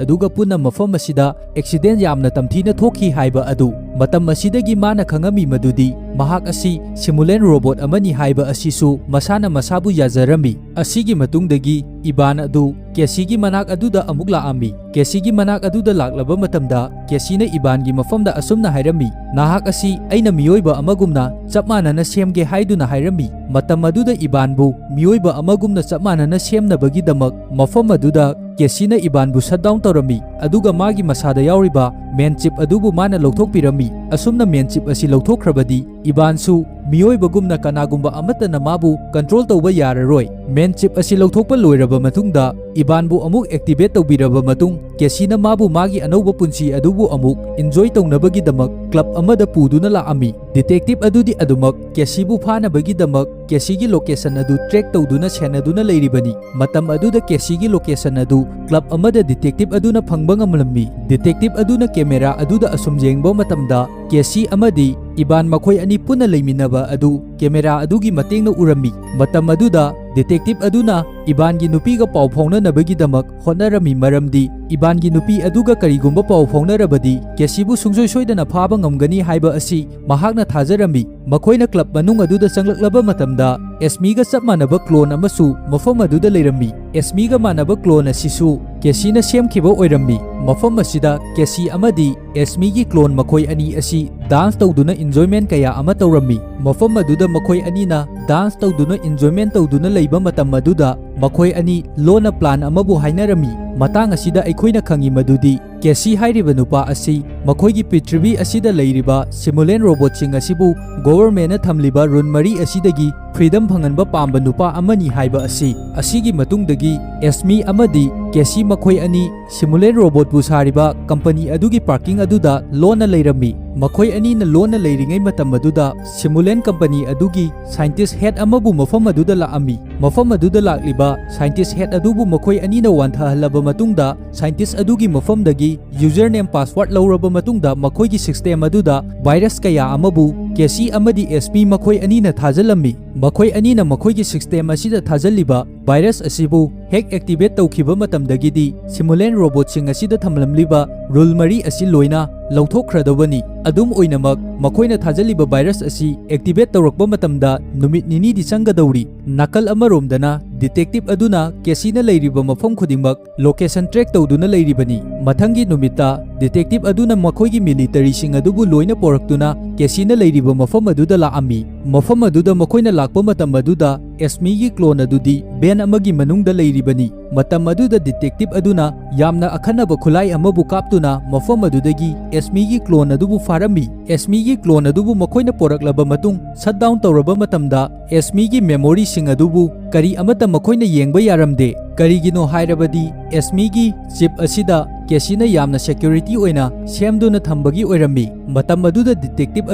ꯑꯗꯨꯒ ꯄꯨꯟꯅ ꯃꯐꯝ ꯑꯁꯤꯗ ꯑꯦꯛꯁꯤꯗꯦꯟ ꯌꯥꯝꯅ ꯇꯝꯊꯤꯅ ꯊꯣꯛꯈꯤ ꯍꯥꯏꯕ ꯑꯗꯨ꯫ ꯃꯇꯝ ꯑꯁꯤꯗꯒꯤ ꯃꯥꯅ ꯈꯪꯉꯝꯃꯤ ꯃꯗꯨꯗꯤ ꯃꯍꯥꯛ ꯑꯁꯤ ꯁꯤꯃꯨꯂꯦꯟ ꯔꯣꯕꯣꯠ ꯑꯃꯅꯤ ꯍꯥꯏꯕ ꯑꯁꯤꯁꯨ ꯃꯁꯥꯅ ꯃꯁꯥꯕꯨ ꯌꯥꯖꯔꯝꯃꯤ꯫ ꯑꯁꯤꯒꯤ ꯃꯇꯨꯡꯗꯒꯤ ꯏꯕꯥꯟ ꯑꯗꯨ ꯀꯦꯁꯤꯒꯤ ꯃꯅꯥꯛ ꯑꯗꯨꯗ ꯑꯃꯨꯛ ꯂꯥꯛꯑꯝꯃꯤ꯫ ꯀꯦꯁꯤꯒꯤ ꯃꯅꯥꯛ ꯑꯗꯨꯗ ꯂꯥꯛꯂꯕ ꯃꯇꯝꯗ ꯀꯦꯁꯤꯅ ꯏꯕꯥꯟꯒꯤ ꯃꯐꯝꯗ ꯑꯁꯨꯝꯅ ꯍꯥꯏꯔꯝꯃꯤ, "ꯅꯍꯥꯛ ꯑꯁꯤ ꯑꯩꯅ ꯃꯤꯑꯣꯏꯕ ꯑꯃꯒꯨꯝꯅ ꯆꯞ ꯃꯥꯟꯅꯅ ꯁꯦꯝꯒꯦ" ꯍꯥꯏꯗꯨꯅ ꯍꯥꯏꯔꯝꯃꯤ꯫ ꯃꯇꯝ ꯑꯗꯨꯗ ꯏꯕꯥꯟꯕꯨ ꯃꯤꯑꯣꯏꯕ ꯑꯃꯒꯨꯝꯅ ꯆꯞ ꯃꯥꯟꯅꯅ ꯁꯦꯝꯅꯕꯒꯤꯗꯃꯛ ꯃꯐꯝ ꯑꯗꯨꯗ ꯀꯦꯁꯤꯅ ꯏꯕꯥꯟꯕꯨ ꯁꯠ ꯗꯥꯎꯟ ꯇꯧꯔꯝꯃꯤ, ꯑꯗꯨꯒ ꯃꯥꯒꯤ ꯃꯁꯥꯗ ꯌꯥꯎꯔꯤꯕ ꯃꯦꯟ ꯆꯤꯞ ꯑꯗꯨꯕꯨ ꯃꯥꯅ ꯂꯧꯊꯣꯛꯄꯤꯔꯝꯃꯤ꯫ ꯑꯁꯨꯝꯅ ꯃꯦꯟ ꯆꯤꯞ ꯑꯁꯤ ꯂꯧꯊꯣꯛꯈ꯭ꯔꯕꯗꯤ ꯏꯕꯥꯟꯁꯨ ꯃꯤꯑꯣꯏꯕꯒꯨꯝꯅ ꯀꯅꯥꯒꯨꯝꯕ ꯑꯃꯠꯇꯅ ꯃꯥꯕꯨ ꯀꯟꯇ꯭ꯔꯣꯜ ꯇꯧꯕ ꯌꯥꯔꯔꯣꯏ꯫ ꯃꯦꯟ ꯆꯤꯞ ꯑꯁꯤ ꯂꯧꯊꯣꯛꯄ ꯂꯣꯏꯔꯕ ꯃꯇꯨꯡꯗ, ꯏꯕꯥꯟꯕꯨ ꯑꯃꯨꯛ ꯑꯦꯛꯇꯤꯚꯦꯠ ꯇꯧꯕꯤꯔꯕ ꯃꯇꯨꯡ, ꯀꯦꯁꯤꯅ ꯃꯥꯕꯨ ꯃꯥꯒꯤ ꯑꯅꯧꯕ ꯄꯨꯟꯁꯤ ꯑꯗꯨꯕꯨ ꯑꯃꯨꯛ ꯏꯟꯖꯣꯏ ꯇꯧꯅꯕꯒꯤꯗꯃꯛ ꯀ꯭ꯂꯕ ꯑꯃꯗ ꯄꯨꯗꯨꯅ ꯂꯥꯛꯑꯝꯃꯤ꯫ ꯗꯤꯇꯦꯛꯇꯤꯚ ꯑꯗꯨꯗꯤ ꯑꯗꯨꯃꯛ ꯀꯦꯁꯤꯕꯨ ꯐꯥꯅꯕꯒꯤꯗꯃꯛ ꯀꯦꯁꯤꯒꯤ ꯂꯣꯀꯦꯁꯟ ꯑꯗꯨ ꯇ꯭ꯔꯦꯛ ꯇꯧꯗꯨꯅ ꯁꯦꯟꯅꯗꯨꯅ ꯂꯩꯔꯤꯕꯅꯤ꯫ ꯃꯇꯝ ꯑꯗꯨꯗ ꯀꯦꯁꯤꯒꯤ ꯂꯣꯀꯦꯁꯟ ꯑꯗꯨ ꯀ꯭ꯂꯕ ꯑꯃꯗ ꯗꯤꯇꯦꯛꯇꯤꯚ ꯑꯗꯨꯅ ꯐꯪꯕ ꯉꯝꯂꯝꯃꯤ꯫ ꯗꯤꯇꯦꯛꯇꯤꯚ ꯑꯗꯨꯅ ꯀꯦꯃꯦꯔꯥ ꯑꯗꯨꯗ ꯑꯁꯨꯝ ꯌꯦꯡꯕ ꯃꯇꯝꯗ, ꯀꯦꯁꯤ ꯑꯃꯗꯤ ꯏꯕꯥꯟ ꯃꯈꯣꯏ ꯑꯅꯤ ꯄꯨꯟꯅ ꯂꯩꯃꯤꯟꯅꯕ ꯑꯗꯨ ꯀꯦꯃꯦꯔꯥ ꯑꯗꯨꯒꯤ ꯃꯇꯦꯡꯅ ꯎꯔꯝꯃꯤ꯫ ꯃꯇꯝ ꯑꯗꯨꯗ ꯗꯤꯇꯦꯛꯇꯤꯚ ꯑꯗꯨꯅ ꯏꯕꯥꯟꯒꯤ ꯅꯨꯄꯤꯒ ꯄꯥꯎ ꯐꯥꯎꯅꯅꯕꯒꯤꯗꯃꯛ ꯍꯣꯠꯅꯔꯝꯃꯤ, ꯃꯔꯝꯗꯤ ꯏꯕꯥꯟꯒꯤ ꯅꯨꯄꯤ ꯑꯗꯨꯒ ꯀꯔꯤꯒꯨꯝꯕ ꯄꯥꯎ ꯐꯥꯎꯅꯔꯕꯗꯤ ꯀꯦꯁꯤꯕꯨ ꯁꯨꯡꯁꯣꯏ ꯁꯣꯏꯗꯅ ꯐꯥꯕ ꯉꯝꯒꯅꯤ ꯍꯥꯏꯕ ꯑꯁꯤ ꯃꯍꯥꯛꯅ ꯊꯥꯖꯔꯝꯃꯤ꯫ ꯃꯈꯣꯏꯅ ꯀ꯭ꯂꯕ ꯃꯅꯨꯡ ꯑꯗꯨꯗ ꯆꯪꯂꯛꯂꯕ ꯃꯇꯝꯗ, ꯑꯦꯁꯃꯤꯒ ꯆꯞ ꯃꯥꯟꯅꯕ ꯀ꯭ꯂꯣꯟ ꯑꯃꯁꯨ ꯃꯐꯝ ꯑꯗꯨꯗ ꯂꯩꯔꯝꯃꯤ꯫ ꯑꯦꯁꯃꯤꯒ ꯃꯥꯟꯅꯕ ꯀ꯭ꯂꯣꯟ ꯑꯁꯤꯁꯨ ꯀꯦꯁꯤꯅ ꯁꯦꯝꯈꯤꯕ ꯑꯣꯏꯔꯝꯃꯤ꯫ ꯃꯐꯝ ꯑꯁꯤꯗ ꯀꯦꯁꯤ ꯑꯃꯗꯤ ꯑꯦꯁꯃꯤꯒꯤ ꯀ꯭ꯂꯣꯟ ꯃꯈꯣꯏ ꯑꯅꯤ ꯑꯁꯤ ꯗꯥꯟꯁ ꯇꯧꯗꯨꯅ ꯏꯟꯖꯣꯏꯃꯦꯟ ꯀꯌꯥ ꯑꯃ ꯇꯧꯔꯝꯃꯤ꯫ ꯃꯐꯝ ꯑꯗꯨꯗ ꯃꯈꯣꯏ ꯑꯅꯤꯅ ꯗꯥꯟꯁ ꯇꯧꯗꯨꯅ ꯏꯟꯖꯣꯏꯃꯦꯟ ꯇꯧꯗꯨꯅ ꯂꯩꯕ ꯃꯇꯝ ꯑꯗꯨꯗ, ꯃꯈꯣꯏ ꯑꯅꯤ ꯂꯣꯟꯅ ꯄ꯭ꯂꯥꯟ ꯑꯃꯕꯨ ꯍꯥꯏꯅꯔꯝꯃꯤ꯫ ꯃꯇꯥꯡ ꯑꯁꯤꯗ ꯑꯩꯈꯣꯏꯅ ꯈꯪꯉꯤ ꯃꯗꯨꯗꯤ ꯀꯦꯁꯤ ꯍꯥꯏꯔꯤꯕ ꯅꯨꯄꯥ ꯑꯁꯤ ꯃꯈꯣꯏꯒꯤ ꯄ꯭ꯔꯤꯊꯤꯕꯤ ꯑꯁꯤꯗ ꯂꯩꯔꯤꯕ ꯁꯤꯃꯨꯂꯦꯟ ꯔꯣꯕꯣꯠꯁꯤꯡ ꯑꯁꯤꯕꯨ ꯒꯣꯚꯔꯟꯃꯦꯟꯠꯅ ꯊꯝꯂꯤꯕ ꯔꯨꯟ ꯃꯔꯤ ꯑꯁꯤꯗꯒꯤ ꯐ꯭ꯔꯤꯗꯝ ꯐꯪꯍꯟꯕ ꯄꯥꯝꯕ ꯅꯨꯄꯥ ꯑꯃꯅꯤ ꯍꯥꯏꯕ ꯑꯁꯤ꯫ ꯑꯁꯤꯒꯤ ꯃꯇꯨꯡꯗꯒꯤ ꯑꯦꯁꯃꯤ ꯑꯃꯗꯤ ꯀꯦꯁꯤ ꯃꯈꯣꯏ ꯑꯅꯤ ꯁꯤꯃꯨꯂꯦꯟ ꯔꯣꯕꯣꯠꯄꯨ ꯁꯥꯔꯤꯕ ꯀꯝꯄꯅꯤ ꯑꯗꯨꯒꯤ ꯄꯥꯔꯀꯤꯡ ꯑꯗꯨꯗ ꯂꯣꯟꯅ ꯂꯩꯔꯝꯃꯤ꯫ ꯃꯈꯣꯏ ꯑꯅꯤꯅ ꯂꯣꯟꯅ ꯂꯩꯔꯤꯉꯩ ꯃꯇꯝ ꯑꯗꯨꯗ ꯁꯤꯃꯨꯂꯦꯟ ꯀꯝꯄꯅꯤ ꯑꯗꯨꯒꯤ ꯁꯥꯏꯟꯇꯤꯁ ꯍꯦꯗ ꯑꯃꯕꯨ ꯃꯐꯝ ꯑꯗꯨꯗ ꯂꯥꯛꯑꯝꯃꯤ꯫ ꯃꯐꯝ ꯑꯗꯨꯗ ꯂꯥꯛꯂꯤꯕ ꯁꯥꯏꯟꯇꯤꯁ ꯍꯦꯗ ꯑꯗꯨꯕꯨ ꯃꯈꯣꯏ ꯑꯅꯤꯅ ꯋꯥꯟꯊꯍꯜꯂꯕ ꯃꯇꯨꯡꯗ, ꯁꯥꯏꯟꯇꯤꯁ ꯑꯗꯨꯒꯤ ꯃꯐꯝꯗꯒꯤ ꯌꯨꯖꯔ ꯅꯦꯝ ꯄꯥꯁꯋꯥꯔꯗ ꯂꯧꯔꯕ ꯃꯇꯨꯡꯗ, ꯃꯈꯣꯏꯒꯤ ꯁꯤꯁꯇꯦꯝ ꯑꯗꯨꯗ ꯚꯥꯏꯔꯁ ꯀꯌꯥ ꯑꯃꯕꯨ ꯀꯦꯁꯤ ꯑꯃꯗꯤ ꯑꯦꯁꯃꯤ ꯃꯈꯣꯏ ꯑꯅꯤꯅ ꯊꯥꯖꯤꯜꯂꯝꯃꯤ꯫ ꯃꯈꯣꯏ ꯑꯅꯤꯅ ꯃꯈꯣꯏꯒꯤ ꯁꯤꯁꯇꯦꯝ ꯑꯁꯤꯗ ꯊꯥꯖꯤꯜꯂꯤꯕ ꯚꯥꯏꯔꯁ ꯑꯁꯤꯕꯨ ꯍꯦꯛ ꯑꯦꯛꯇꯤꯚꯦꯠ ꯇꯧꯈꯤꯕ ꯃꯇꯝꯗꯒꯤꯗꯤ, ꯁꯤꯃꯨꯂꯦꯟ ꯔꯣꯕꯣꯠꯁꯤꯡ ꯑꯁꯤꯗ ꯊꯝꯂꯝꯂꯤꯕ ꯔꯨꯜ ꯃꯔꯤ ꯑꯁꯤ ꯂꯣꯏꯅ ꯂꯧꯊꯣꯛꯈ꯭ꯔꯗꯧꯕꯅꯤ꯫ ꯑꯗꯨꯝ ꯑꯣꯏꯅꯃꯛ, ꯃꯈꯣꯏꯅ ꯊꯥꯖꯤꯜꯂꯤꯕ ꯚꯥꯏꯔꯁ ꯑꯁꯤ ꯑꯦꯛꯇꯤꯚꯦꯠ ꯇꯧꯔꯛꯄ ꯃꯇꯝꯗ ꯅꯨꯃꯤꯠ ꯅꯤꯅꯤꯗꯤ ꯆꯪꯒꯗꯧꯔꯤ꯫ ꯅꯥꯀꯜ ꯑꯃꯔꯣꯝꯗꯅ, ꯗꯤꯇꯦꯛꯇꯤꯚ ꯑꯗꯨꯅ ꯀꯦꯁꯤꯅ ꯂꯩꯔꯤꯕ ꯃꯐꯝ ꯈꯨꯗꯤꯡꯃꯛ ꯂꯣꯀꯦꯁꯟ ꯇ꯭ꯔꯦꯛ ꯇꯧꯗꯨꯅ ꯂꯩꯔꯤꯕꯅꯤ꯫ ꯃꯊꯪꯒꯤ ꯅꯨꯃꯤꯠꯇ, ꯗꯤꯇꯦꯛꯇꯤꯚ ꯑꯗꯨꯅ ꯃꯈꯣꯏꯒꯤ ꯃꯤꯂꯤꯇꯔꯤꯁꯤꯡ ꯑꯗꯨꯕꯨ ꯂꯣꯏꯅ ꯄꯣꯔꯛꯇꯨꯅ ꯀꯦꯁꯤꯅ ꯂꯩꯔꯤꯕ ꯃꯐꯝ ꯑꯗꯨꯗ ꯂꯥꯛꯑꯝꯃꯤ꯫ ꯃꯐꯝ ꯑꯗꯨꯗ ꯃꯈꯣꯏꯅ ꯂꯥꯛꯄ ꯃꯇꯝ ꯑꯗꯨꯗ, ꯑꯦꯁꯃꯤꯒꯤ ꯀ꯭ꯂꯣꯟ ꯑꯗꯨꯗꯤ ꯚꯦꯟ ꯑꯃꯒꯤ ꯃꯅꯨꯡꯗ ꯂꯩꯔꯤꯕꯅꯤ꯫ ꯃꯇꯝ ꯑꯗꯨꯗ ꯗꯤꯇꯦꯛꯇꯤꯚ ꯑꯗꯨꯅ ꯌꯥꯝꯅ ꯑꯈꯟꯅꯕ ꯈꯨꯠꯂꯥꯏ ꯑꯃꯕꯨ ꯀꯥꯞꯇꯨꯅ ꯃꯐꯝ ꯑꯗꯨꯗꯒꯤ ꯑꯦꯁꯃꯤꯒꯤ ꯀ꯭ꯂꯣꯟ ꯑꯗꯨꯕꯨ ꯐꯥꯔꯝꯃꯤ꯫ ꯑꯦꯁꯃꯤꯒꯤ ꯀ꯭ꯂꯣꯟ ꯑꯗꯨꯕꯨ ꯃꯈꯣꯏꯅ ꯄꯣꯔꯛꯂꯕ ꯃꯇꯨꯡ, ꯁꯠ ꯗꯥꯎꯟ ꯇꯧꯔꯕ ꯃꯇꯝꯗ, ꯑꯦꯁꯃꯤꯒꯤ ꯃꯦꯃꯣꯔꯤꯁꯤꯡ ꯑꯗꯨꯕꯨ ꯀꯔꯤ ꯑꯃꯠꯇ ꯃꯈꯣꯏꯅ ꯌꯦꯡꯕ ꯌꯥꯔꯝꯗꯦ꯫ ꯀꯔꯤꯒꯤꯅꯣ ꯍꯥꯏꯔꯕꯗꯤ, ꯑꯦꯁꯃꯤꯒꯤ ꯆꯤꯞ ꯑꯁꯤꯗ ꯀꯦꯁꯤꯅ ꯌꯥꯝꯅ ꯁꯦꯀ꯭ꯌꯨꯔꯤꯇꯤ ꯑꯣꯏꯅ ꯁꯦꯝꯗꯨꯅ ꯊꯝꯕꯒꯤ ꯑꯣꯏꯔꯝꯃꯤ꯫ ꯃꯇꯝ ꯑꯗꯨꯗ ꯗꯤꯇꯦꯛꯇꯤꯚ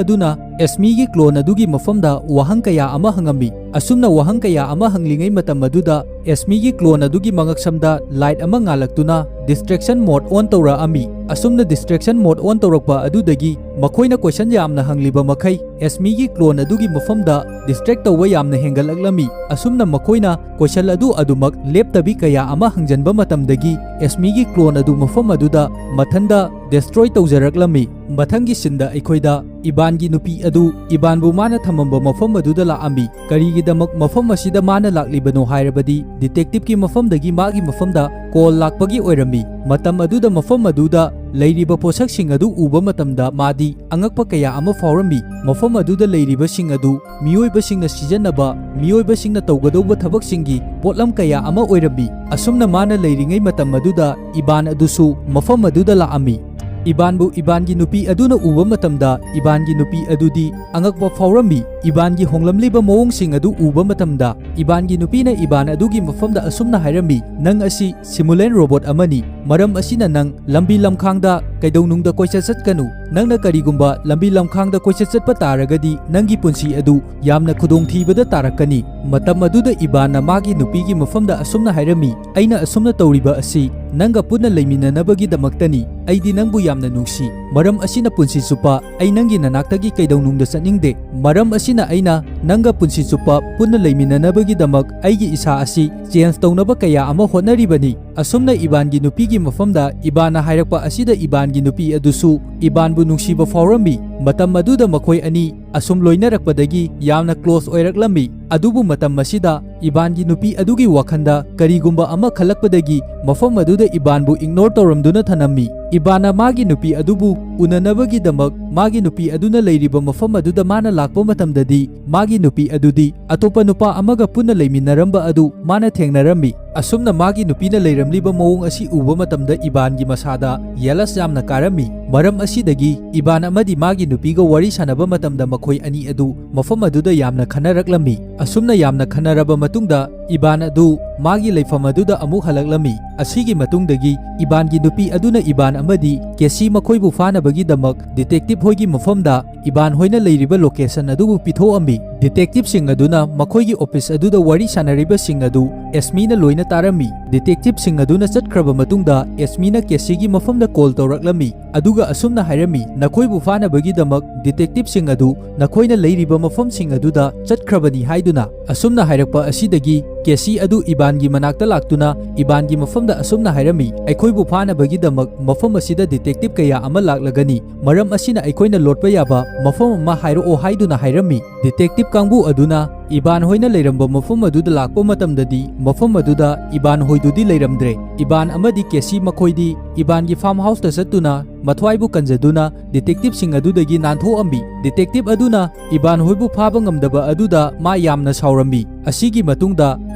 ꯑꯗꯨꯅ ꯑꯦꯁꯃꯤꯒꯤ ꯀ꯭ꯂꯣꯟ ꯑꯗꯨꯒꯤ ꯃꯐꯝꯗ ꯋꯥꯍꯪ ꯀꯌꯥ ꯑꯃ ꯍꯪꯉꯝꯃꯤ꯫ ꯑꯁꯨꯝꯅ ꯋꯥꯍꯪ ꯀꯌꯥ ꯑꯃ ꯍꯪꯂꯤꯉꯩ ꯃꯇꯝ ꯑꯗꯨꯗ, ꯑꯦꯁꯃꯤꯒꯤ ꯀ꯭ꯂꯣꯟ ꯑꯗꯨꯒꯤ ꯃꯉꯛꯁꯝꯗ ꯂꯥꯏꯠ ꯑꯃ ꯉꯥꯜꯂꯛꯇꯨꯅ ꯗꯤꯁꯇ꯭ꯔꯦꯛꯁꯟ ꯃꯣꯗ ꯑꯣꯟ ꯇꯧꯔꯛꯑꯝꯃꯤ꯫ ꯑꯁꯨꯝꯅ ꯗꯤꯁꯇ꯭ꯔꯦꯛꯁꯟ ꯃꯣꯗ ꯑꯣꯟ ꯇꯧꯔꯛꯄ ꯑꯗꯨꯗꯒꯤ ꯃꯈꯣꯏꯅ ꯀꯣꯏꯁꯟ ꯌꯥꯝꯅ ꯍꯪꯂꯤꯕ ꯃꯈꯩ, ꯑꯦꯁꯃꯤꯒꯤ ꯀ꯭ꯂꯣꯟ ꯑꯗꯨꯒꯤ ꯃꯐꯝꯗ ꯗꯤꯁꯇ꯭ꯔꯦꯛ ꯇꯧꯕ ꯌꯥꯝꯅ ꯍꯦꯟꯒꯠꯂꯛꯂꯝꯃꯤ꯫ ꯑꯁꯨꯝꯅ ꯃꯈꯣꯏꯅ ꯀꯣꯏꯁꯟ ꯑꯗꯨ ꯑꯗꯨꯃꯛ ꯂꯦꯞꯇꯕꯤ ꯀꯌꯥ ꯑꯃ ꯍꯪꯖꯟꯕ ꯃꯇꯝꯗꯒꯤ, ꯑꯦꯁꯃꯤꯒꯤ ꯀ꯭ꯂꯣꯟ ꯑꯗꯨ ꯃꯐꯝ ꯑꯗꯨꯗ ꯃꯊꯟꯗ ꯗꯦꯁꯇ꯭ꯔꯣꯏ ꯇꯧꯖꯔꯛꯂꯝꯃꯤ꯫ ꯃꯊꯪꯒꯤ ꯁꯤꯟꯗ ꯑꯩꯈꯣꯏꯗ ꯏꯕꯥꯟꯒꯤ ꯅꯨꯄꯤ ꯑꯗꯨ ꯏꯕꯥꯟꯕꯨ ꯃꯥꯅ ꯊꯝꯃꯝꯕ ꯃꯐꯝ ꯑꯗꯨꯗ ꯂꯥꯛꯑꯝꯃꯤ꯫ ꯀꯔꯤꯒꯤꯗꯃꯛ ꯃꯐꯝ ꯑꯁꯤꯗ ꯃꯥꯅ ꯂꯥꯛꯂꯤꯕꯅꯣ ꯍꯥꯏꯔꯕꯗꯤ, ꯗꯤꯇꯦꯛꯇꯤꯚꯀꯤ ꯃꯐꯝꯗꯒꯤ ꯃꯥꯒꯤ ꯃꯐꯝꯗ ꯀꯣꯜ ꯂꯥꯛꯄꯒꯤ ꯑꯣꯏꯔꯝꯃꯤ꯫ ꯃꯇꯝ ꯑꯗꯨꯗ ꯃꯐꯝ ꯑꯗꯨꯗ ꯂꯩꯔꯤꯕ ꯄꯣꯠꯁꯛꯁꯤꯡ ꯑꯗꯨ ꯎꯕ ꯃꯇꯝꯗ ꯃꯥꯗꯤ ꯑꯉꯛꯄ ꯀꯌꯥ ꯑꯃ ꯐꯥꯎꯔꯝꯃꯤ꯫ ꯃꯐꯝ ꯑꯗꯨꯗ ꯂꯩꯔꯤꯕꯁꯤꯡ ꯑꯗꯨ ꯃꯤꯑꯣꯏꯕꯁꯤꯡꯅ ꯁꯤꯖꯤꯟꯅꯕ, ꯃꯤꯑꯣꯏꯕꯁꯤꯡꯅ ꯇꯧꯒꯗꯧꯕ ꯊꯕꯛꯁꯤꯡꯒꯤ ꯄꯣꯠꯂꯝ ꯀꯌꯥ ꯑꯃ ꯑꯣꯏꯔꯝꯃꯤ꯫ ꯑꯁꯨꯝꯅ ꯃꯥꯅ ꯂꯩꯔꯤꯉꯩ ꯃꯇꯝ ꯑꯗꯨꯗ ꯏꯕꯥꯟ ꯑꯗꯨꯁꯨ ꯃꯐꯝ ꯑꯗꯨꯗ ꯂꯥꯛꯑꯝꯃꯤ꯫ ꯏꯕꯥꯟꯕꯨ ꯏꯕꯥꯟꯒꯤ ꯅꯨꯄꯤ ꯑꯗꯨꯅ ꯎꯕ ꯃꯇꯝꯗ, ꯏꯕꯥꯟꯒꯤ ꯅꯨꯄꯤ ꯑꯗꯨꯗꯤ ꯑꯉꯛꯄ ꯐꯥꯎꯔꯝꯃꯤ꯫ ꯏꯕꯥꯟꯒꯤ ꯍꯣꯡꯂꯝꯂꯤꯕ ꯃꯑꯣꯡꯁꯤꯡ ꯑꯗꯨ ꯎꯕ ꯃꯇꯝꯗ, ꯏꯕꯥꯟꯒꯤ ꯅꯨꯄꯤꯅ ꯏꯕꯥꯟ ꯑꯗꯨꯒꯤ ꯃꯐꯝꯗ ꯑꯁꯨꯝꯅ ꯍꯥꯏꯔꯝꯃꯤ, "ꯅꯪ ꯑꯁꯤ ꯁꯤꯃꯨꯂꯦꯟ ꯔꯣꯕꯣꯠ ꯑꯃꯅꯤ꯫ ꯃꯔꯝ ꯑꯁꯤꯅ ꯅꯪ ꯂꯝꯕꯤ ꯂꯝꯈꯥꯡꯗ ꯀꯩꯗꯧꯅꯨꯡꯗ ꯀꯣꯏꯆꯠ ꯆꯠꯀꯅꯨ꯫ ꯅꯪꯅ ꯀꯔꯤꯒꯨꯝꯕ ꯂꯝꯕꯤ ꯂꯝꯈꯥꯡꯗ ꯀꯣꯏꯆꯠ ꯆꯠꯄ ꯇꯥꯔꯒꯗꯤ, ꯅꯪꯒꯤ ꯄꯨꯟꯁꯤ ꯑꯗꯨ ꯌꯥꯝꯅ ꯈꯨꯗꯣꯡꯊꯤꯕꯗ ꯇꯥꯔꯛꯀꯅꯤ꯫ ꯃꯇꯝ ꯑꯗꯨꯗ ꯏꯕꯥꯟꯅ ꯃꯥꯒꯤ ꯅꯨꯄꯤꯒꯤ ꯃꯐꯝꯗ ꯑꯁꯨꯝꯅ ꯍꯥꯏꯔꯝꯃꯤ, "ꯑꯩꯅ ꯑꯁꯨꯝꯅ ꯇꯧꯔꯤꯕ ꯑꯁꯤ ꯅꯪꯒ ꯄꯨꯟꯅ ꯂꯩꯃꯤꯟꯅꯅꯕꯒꯤꯗꯃꯛꯇꯅꯤ꯫ ꯑꯩꯗꯤ ꯅꯪꯕꯨ ꯌꯥꯝꯅ ꯅꯨꯡꯁꯤ꯫ ꯃꯔꯝ ꯑꯁꯤꯅ ꯄꯨꯟꯁꯤ ꯆꯨꯞꯄ ꯑꯩ ꯅꯪꯒꯤ ꯅꯅꯥꯛꯇꯒꯤ ꯀꯩꯗꯧꯅꯨꯡꯗ ꯆꯠꯅꯤꯡꯗꯦ꯫ ꯃꯔꯝ ꯑꯁꯤꯅ ꯑꯩꯅ ꯅꯪꯒ ꯄꯨꯟꯁꯤ ꯆꯨꯞꯄ ꯄꯨꯟꯅ ꯂꯩꯃꯤꯟꯅꯅꯕꯒꯤꯗꯃꯛ ꯑꯩꯒꯤ ꯏꯁꯥ ꯑꯁꯤ ꯆꯦꯟꯖ ꯇꯧꯅꯕ ꯀꯌꯥ ꯑꯃ ꯍꯣꯠꯅꯔꯤꯕꯅꯤ"꯫ ꯑꯁꯨꯝꯅ ꯏꯕꯥꯟꯒꯤ ꯅꯨꯄꯤꯒꯤ ꯃꯐꯝꯗ ꯏꯕꯥꯟꯅ ꯍꯥꯏꯔꯛꯄ ꯑꯁꯤꯗ ꯏꯕꯥꯟꯒꯤ ꯅꯨꯄꯤ ꯑꯗꯨꯁꯨ ꯏꯕꯥꯟꯕꯨ ꯅꯨꯡꯁꯤꯕ ꯐꯥꯎꯔꯝꯃꯤ꯫ ꯃꯇꯝ ꯑꯗꯨꯗ ꯃꯈꯣꯏ ꯑꯅꯤ ꯑꯁꯨꯝ ꯂꯣꯏꯅꯔꯛꯄꯗꯒꯤ ꯌꯥꯝꯅ ꯀ꯭ꯂꯣꯁ ꯑꯣꯏꯔꯛꯂꯝꯃꯤ꯫ ꯑꯗꯨꯕꯨ ꯃꯇꯝ ꯑꯁꯤꯗ ꯏꯕꯥꯟꯒꯤ ꯅꯨꯄꯤ ꯑꯗꯨꯒꯤ ꯋꯥꯈꯜꯗ ꯀꯔꯤꯒꯨꯝꯕ ꯑꯃ ꯈꯜꯂꯛꯄꯗꯒꯤ ꯃꯐꯝ ꯑꯗꯨꯗ ꯏꯕꯥꯟꯕꯨ ꯏꯒꯅꯣꯔ ꯇꯧꯔꯝꯗꯨꯅ ꯊꯅꯝꯃꯤ꯫ ꯏꯕꯥꯟꯅ ꯃꯥꯒꯤ ꯅꯨꯄꯤ ꯑꯗꯨꯕꯨ ꯎꯅꯅꯕꯒꯤꯗꯃꯛ ꯃꯥꯒꯤ ꯅꯨꯄꯤ ꯑꯗꯨꯅ ꯂꯩꯔꯤꯕ ꯃꯐꯝ ꯑꯗꯨꯗ ꯃꯥꯅ ꯂꯥꯛꯄ ꯃꯇꯝꯗꯗꯤ, ꯃꯥꯒꯤ ꯅꯨꯄꯤ ꯑꯗꯨꯗꯤ ꯑꯇꯣꯞꯄ ꯅꯨꯄꯥ ꯑꯃꯒ ꯄꯨꯟꯅ ꯂꯩꯃꯤꯟꯅꯔꯝꯕ ꯑꯗꯨ ꯃꯥꯅ ꯊꯦꯡꯅꯔꯝꯃꯤ꯫ ꯑꯁꯨꯝꯅ ꯃꯥꯒꯤ ꯅꯨꯄꯤꯅ ꯂꯩꯔꯝꯂꯤꯕ ꯃꯑꯣꯡ ꯑꯁꯤ ꯎꯕ ꯃꯇꯝꯗ ꯏꯕꯥꯟꯒꯤ ꯃꯁꯥꯗ ꯌꯦꯂꯁ ꯌꯥꯝꯅ ꯀꯥꯔꯝꯃꯤ꯫ ꯃꯔꯝ ꯑꯁꯤꯗꯒꯤ ꯏꯕꯥꯟ ꯑꯃꯗꯤ ꯃꯥꯒꯤ ꯅꯨꯄꯤꯒ ꯋꯥꯔꯤ ꯁꯥꯟꯅꯕ ꯃꯇꯝꯗ ꯃꯈꯣꯏ ꯑꯅꯤ ꯑꯗꯨ ꯃꯐꯝ ꯑꯗꯨꯗ ꯌꯥꯝꯅ ꯈꯟꯅꯔꯛꯂꯝꯃꯤ꯫ ꯑꯁꯨꯝꯅ ꯌꯥꯝꯅ ꯈꯟꯅꯔꯕ ꯃꯇꯨꯡꯗ ꯏꯕꯥꯟ ꯑꯗꯨ ꯃꯥꯒꯤ ꯂꯩꯐꯝ ꯑꯗꯨꯗ ꯑꯃꯨꯛ ꯍꯜꯂꯛꯂꯝꯃꯤ꯫ ꯑꯁꯤꯒꯤ ꯃꯇꯨꯡꯗꯒꯤ ꯏꯕꯥꯟꯒꯤ ꯅꯨꯄꯤ ꯑꯗꯨꯅ ꯏꯕꯥꯟ ꯑꯃꯗꯤ ꯀꯦꯁꯤ ꯃꯈꯣꯏꯕꯨ ꯐꯥꯅꯕꯒꯤꯗꯃꯛ ꯗꯤꯇꯦꯛꯇꯤꯚ ꯍꯣꯏꯒꯤ ꯃꯐꯝꯗ ꯏꯕꯥꯟ ꯍꯣꯏꯅ ꯂꯩꯔꯤꯕ ꯂꯣꯀꯦꯁꯟ ꯑꯗꯨꯕꯨ ꯄꯤꯊꯣꯛꯑꯝꯃꯤ꯫ ꯗꯤꯇꯦꯛꯇꯤꯚꯁꯤꯡ ꯑꯗꯨꯅ ꯃꯈꯣꯏꯒꯤ ꯑꯣꯐꯤꯁ ꯑꯗꯨꯗ ꯋꯥꯔꯤ ꯁꯥꯟꯅꯔꯤꯕꯁꯤꯡ ꯑꯗꯨ ꯑꯦꯁꯃꯤꯅ ꯂꯣꯏꯅ ꯇꯥꯔꯝꯃꯤ꯫ ꯗꯤꯇꯦꯛꯇꯤꯚꯁꯤꯡ ꯑꯗꯨꯅ ꯆꯠꯈ꯭ꯔꯕ ꯃꯇꯨꯡꯗ ꯑꯦꯁꯃꯤꯅ ꯀꯦꯁꯤꯒꯤ ꯃꯐꯝꯗ ꯀꯣꯜ ꯇꯧꯔꯛꯂꯝꯃꯤ, ꯑꯗꯨꯒ ꯑꯁꯨꯝꯅ ꯍꯥꯏꯔꯝꯃꯤ, "ꯅꯈꯣꯏꯕꯨ ꯐꯥꯅꯕꯒꯤꯗꯃꯛ ꯗꯤꯇꯦꯛꯇꯤꯚꯁꯤꯡ ꯑꯗꯨ ꯅꯈꯣꯏꯅ ꯂꯩꯔꯤꯕ ꯃꯐꯝꯁꯤꯡ ꯑꯗꯨꯗ ꯆꯠꯈ꯭ꯔꯕꯅꯤ" ꯍꯥꯏꯗꯨꯅ꯫ ꯑꯁꯨꯝꯅ ꯍꯥꯏꯔꯛꯄ ꯑꯁꯤꯗꯒꯤ ꯀꯦꯁꯤ ꯑꯗꯨ ꯏꯕꯥꯟꯒꯤ ꯃꯅꯥꯛꯇ ꯂꯥꯛꯇꯨꯅ ꯏꯕꯥꯟꯒꯤ ꯃꯐꯝꯗ ꯑꯁꯨꯝꯅ ꯍꯥꯏꯔꯝꯃꯤ, "ꯑꯩꯈꯣꯏꯕꯨ ꯐꯥꯅꯕꯒꯤꯗꯃꯛ ꯃꯐꯝ ꯑꯁꯤꯗ ꯗꯤꯇꯦꯛꯇꯤꯚ ꯀꯌꯥ ꯑꯃ ꯂꯥꯛꯂꯒꯅꯤ, ꯃꯔꯝ ꯑꯁꯤꯅ ꯑꯩꯈꯣꯏꯅ ꯂꯣꯠꯄ ꯌꯥꯕ ꯃꯐꯝ ꯑꯃ ꯍꯥꯏꯔꯛꯑꯣ" ꯍꯥꯏꯗꯨꯅ ꯍꯥꯏꯔꯝꯃꯤ꯫ ꯗꯤꯇꯦꯛꯇꯤꯚ ꯀꯥꯡꯕꯨ ꯑꯗꯨꯅ ꯏꯕꯥꯟ ꯍꯣꯏꯅ ꯂꯩꯔꯝꯕ ꯃꯐꯝ ꯑꯗꯨꯗ ꯂꯥꯛꯄ ꯃꯇꯝꯗꯗꯤ ꯃꯐꯝ ꯑꯗꯨꯗ ꯏꯕꯥꯟ ꯍꯣꯏꯗꯨꯗꯤ ꯂꯩꯔꯝꯗ꯭ꯔꯦ꯫ ꯏꯕꯥꯟ ꯑꯃꯗꯤ ꯀꯦꯁꯤ ꯃꯈꯣꯏꯗꯤ ꯏꯕꯥꯟꯒꯤ ꯐꯥꯔꯝ ꯍꯥꯎꯁꯇ ꯆꯠꯇꯨꯅ ꯃꯊ꯭ꯋꯥꯏꯕꯨ ꯀꯟꯖꯗꯨꯅ ꯗꯤꯇꯦꯛꯇꯤꯚꯁꯤꯡ ꯑꯗꯨꯗꯒꯤ ꯅꯥꯟꯊꯣꯛꯑꯝꯃꯤ꯫ ꯗꯤꯇꯦꯛꯇꯤꯚ ꯑꯗꯨꯅ ꯏꯕꯥꯟ ꯍꯣꯏꯕꯨ ꯐꯥꯕ ꯉꯝꯗꯕ ꯑꯗꯨꯗ ꯃꯥ ꯌꯥꯝꯅ ꯁꯥꯎꯔꯝꯃꯤ꯫ ꯑꯁꯤꯒꯤ ꯃꯇꯨꯡꯗ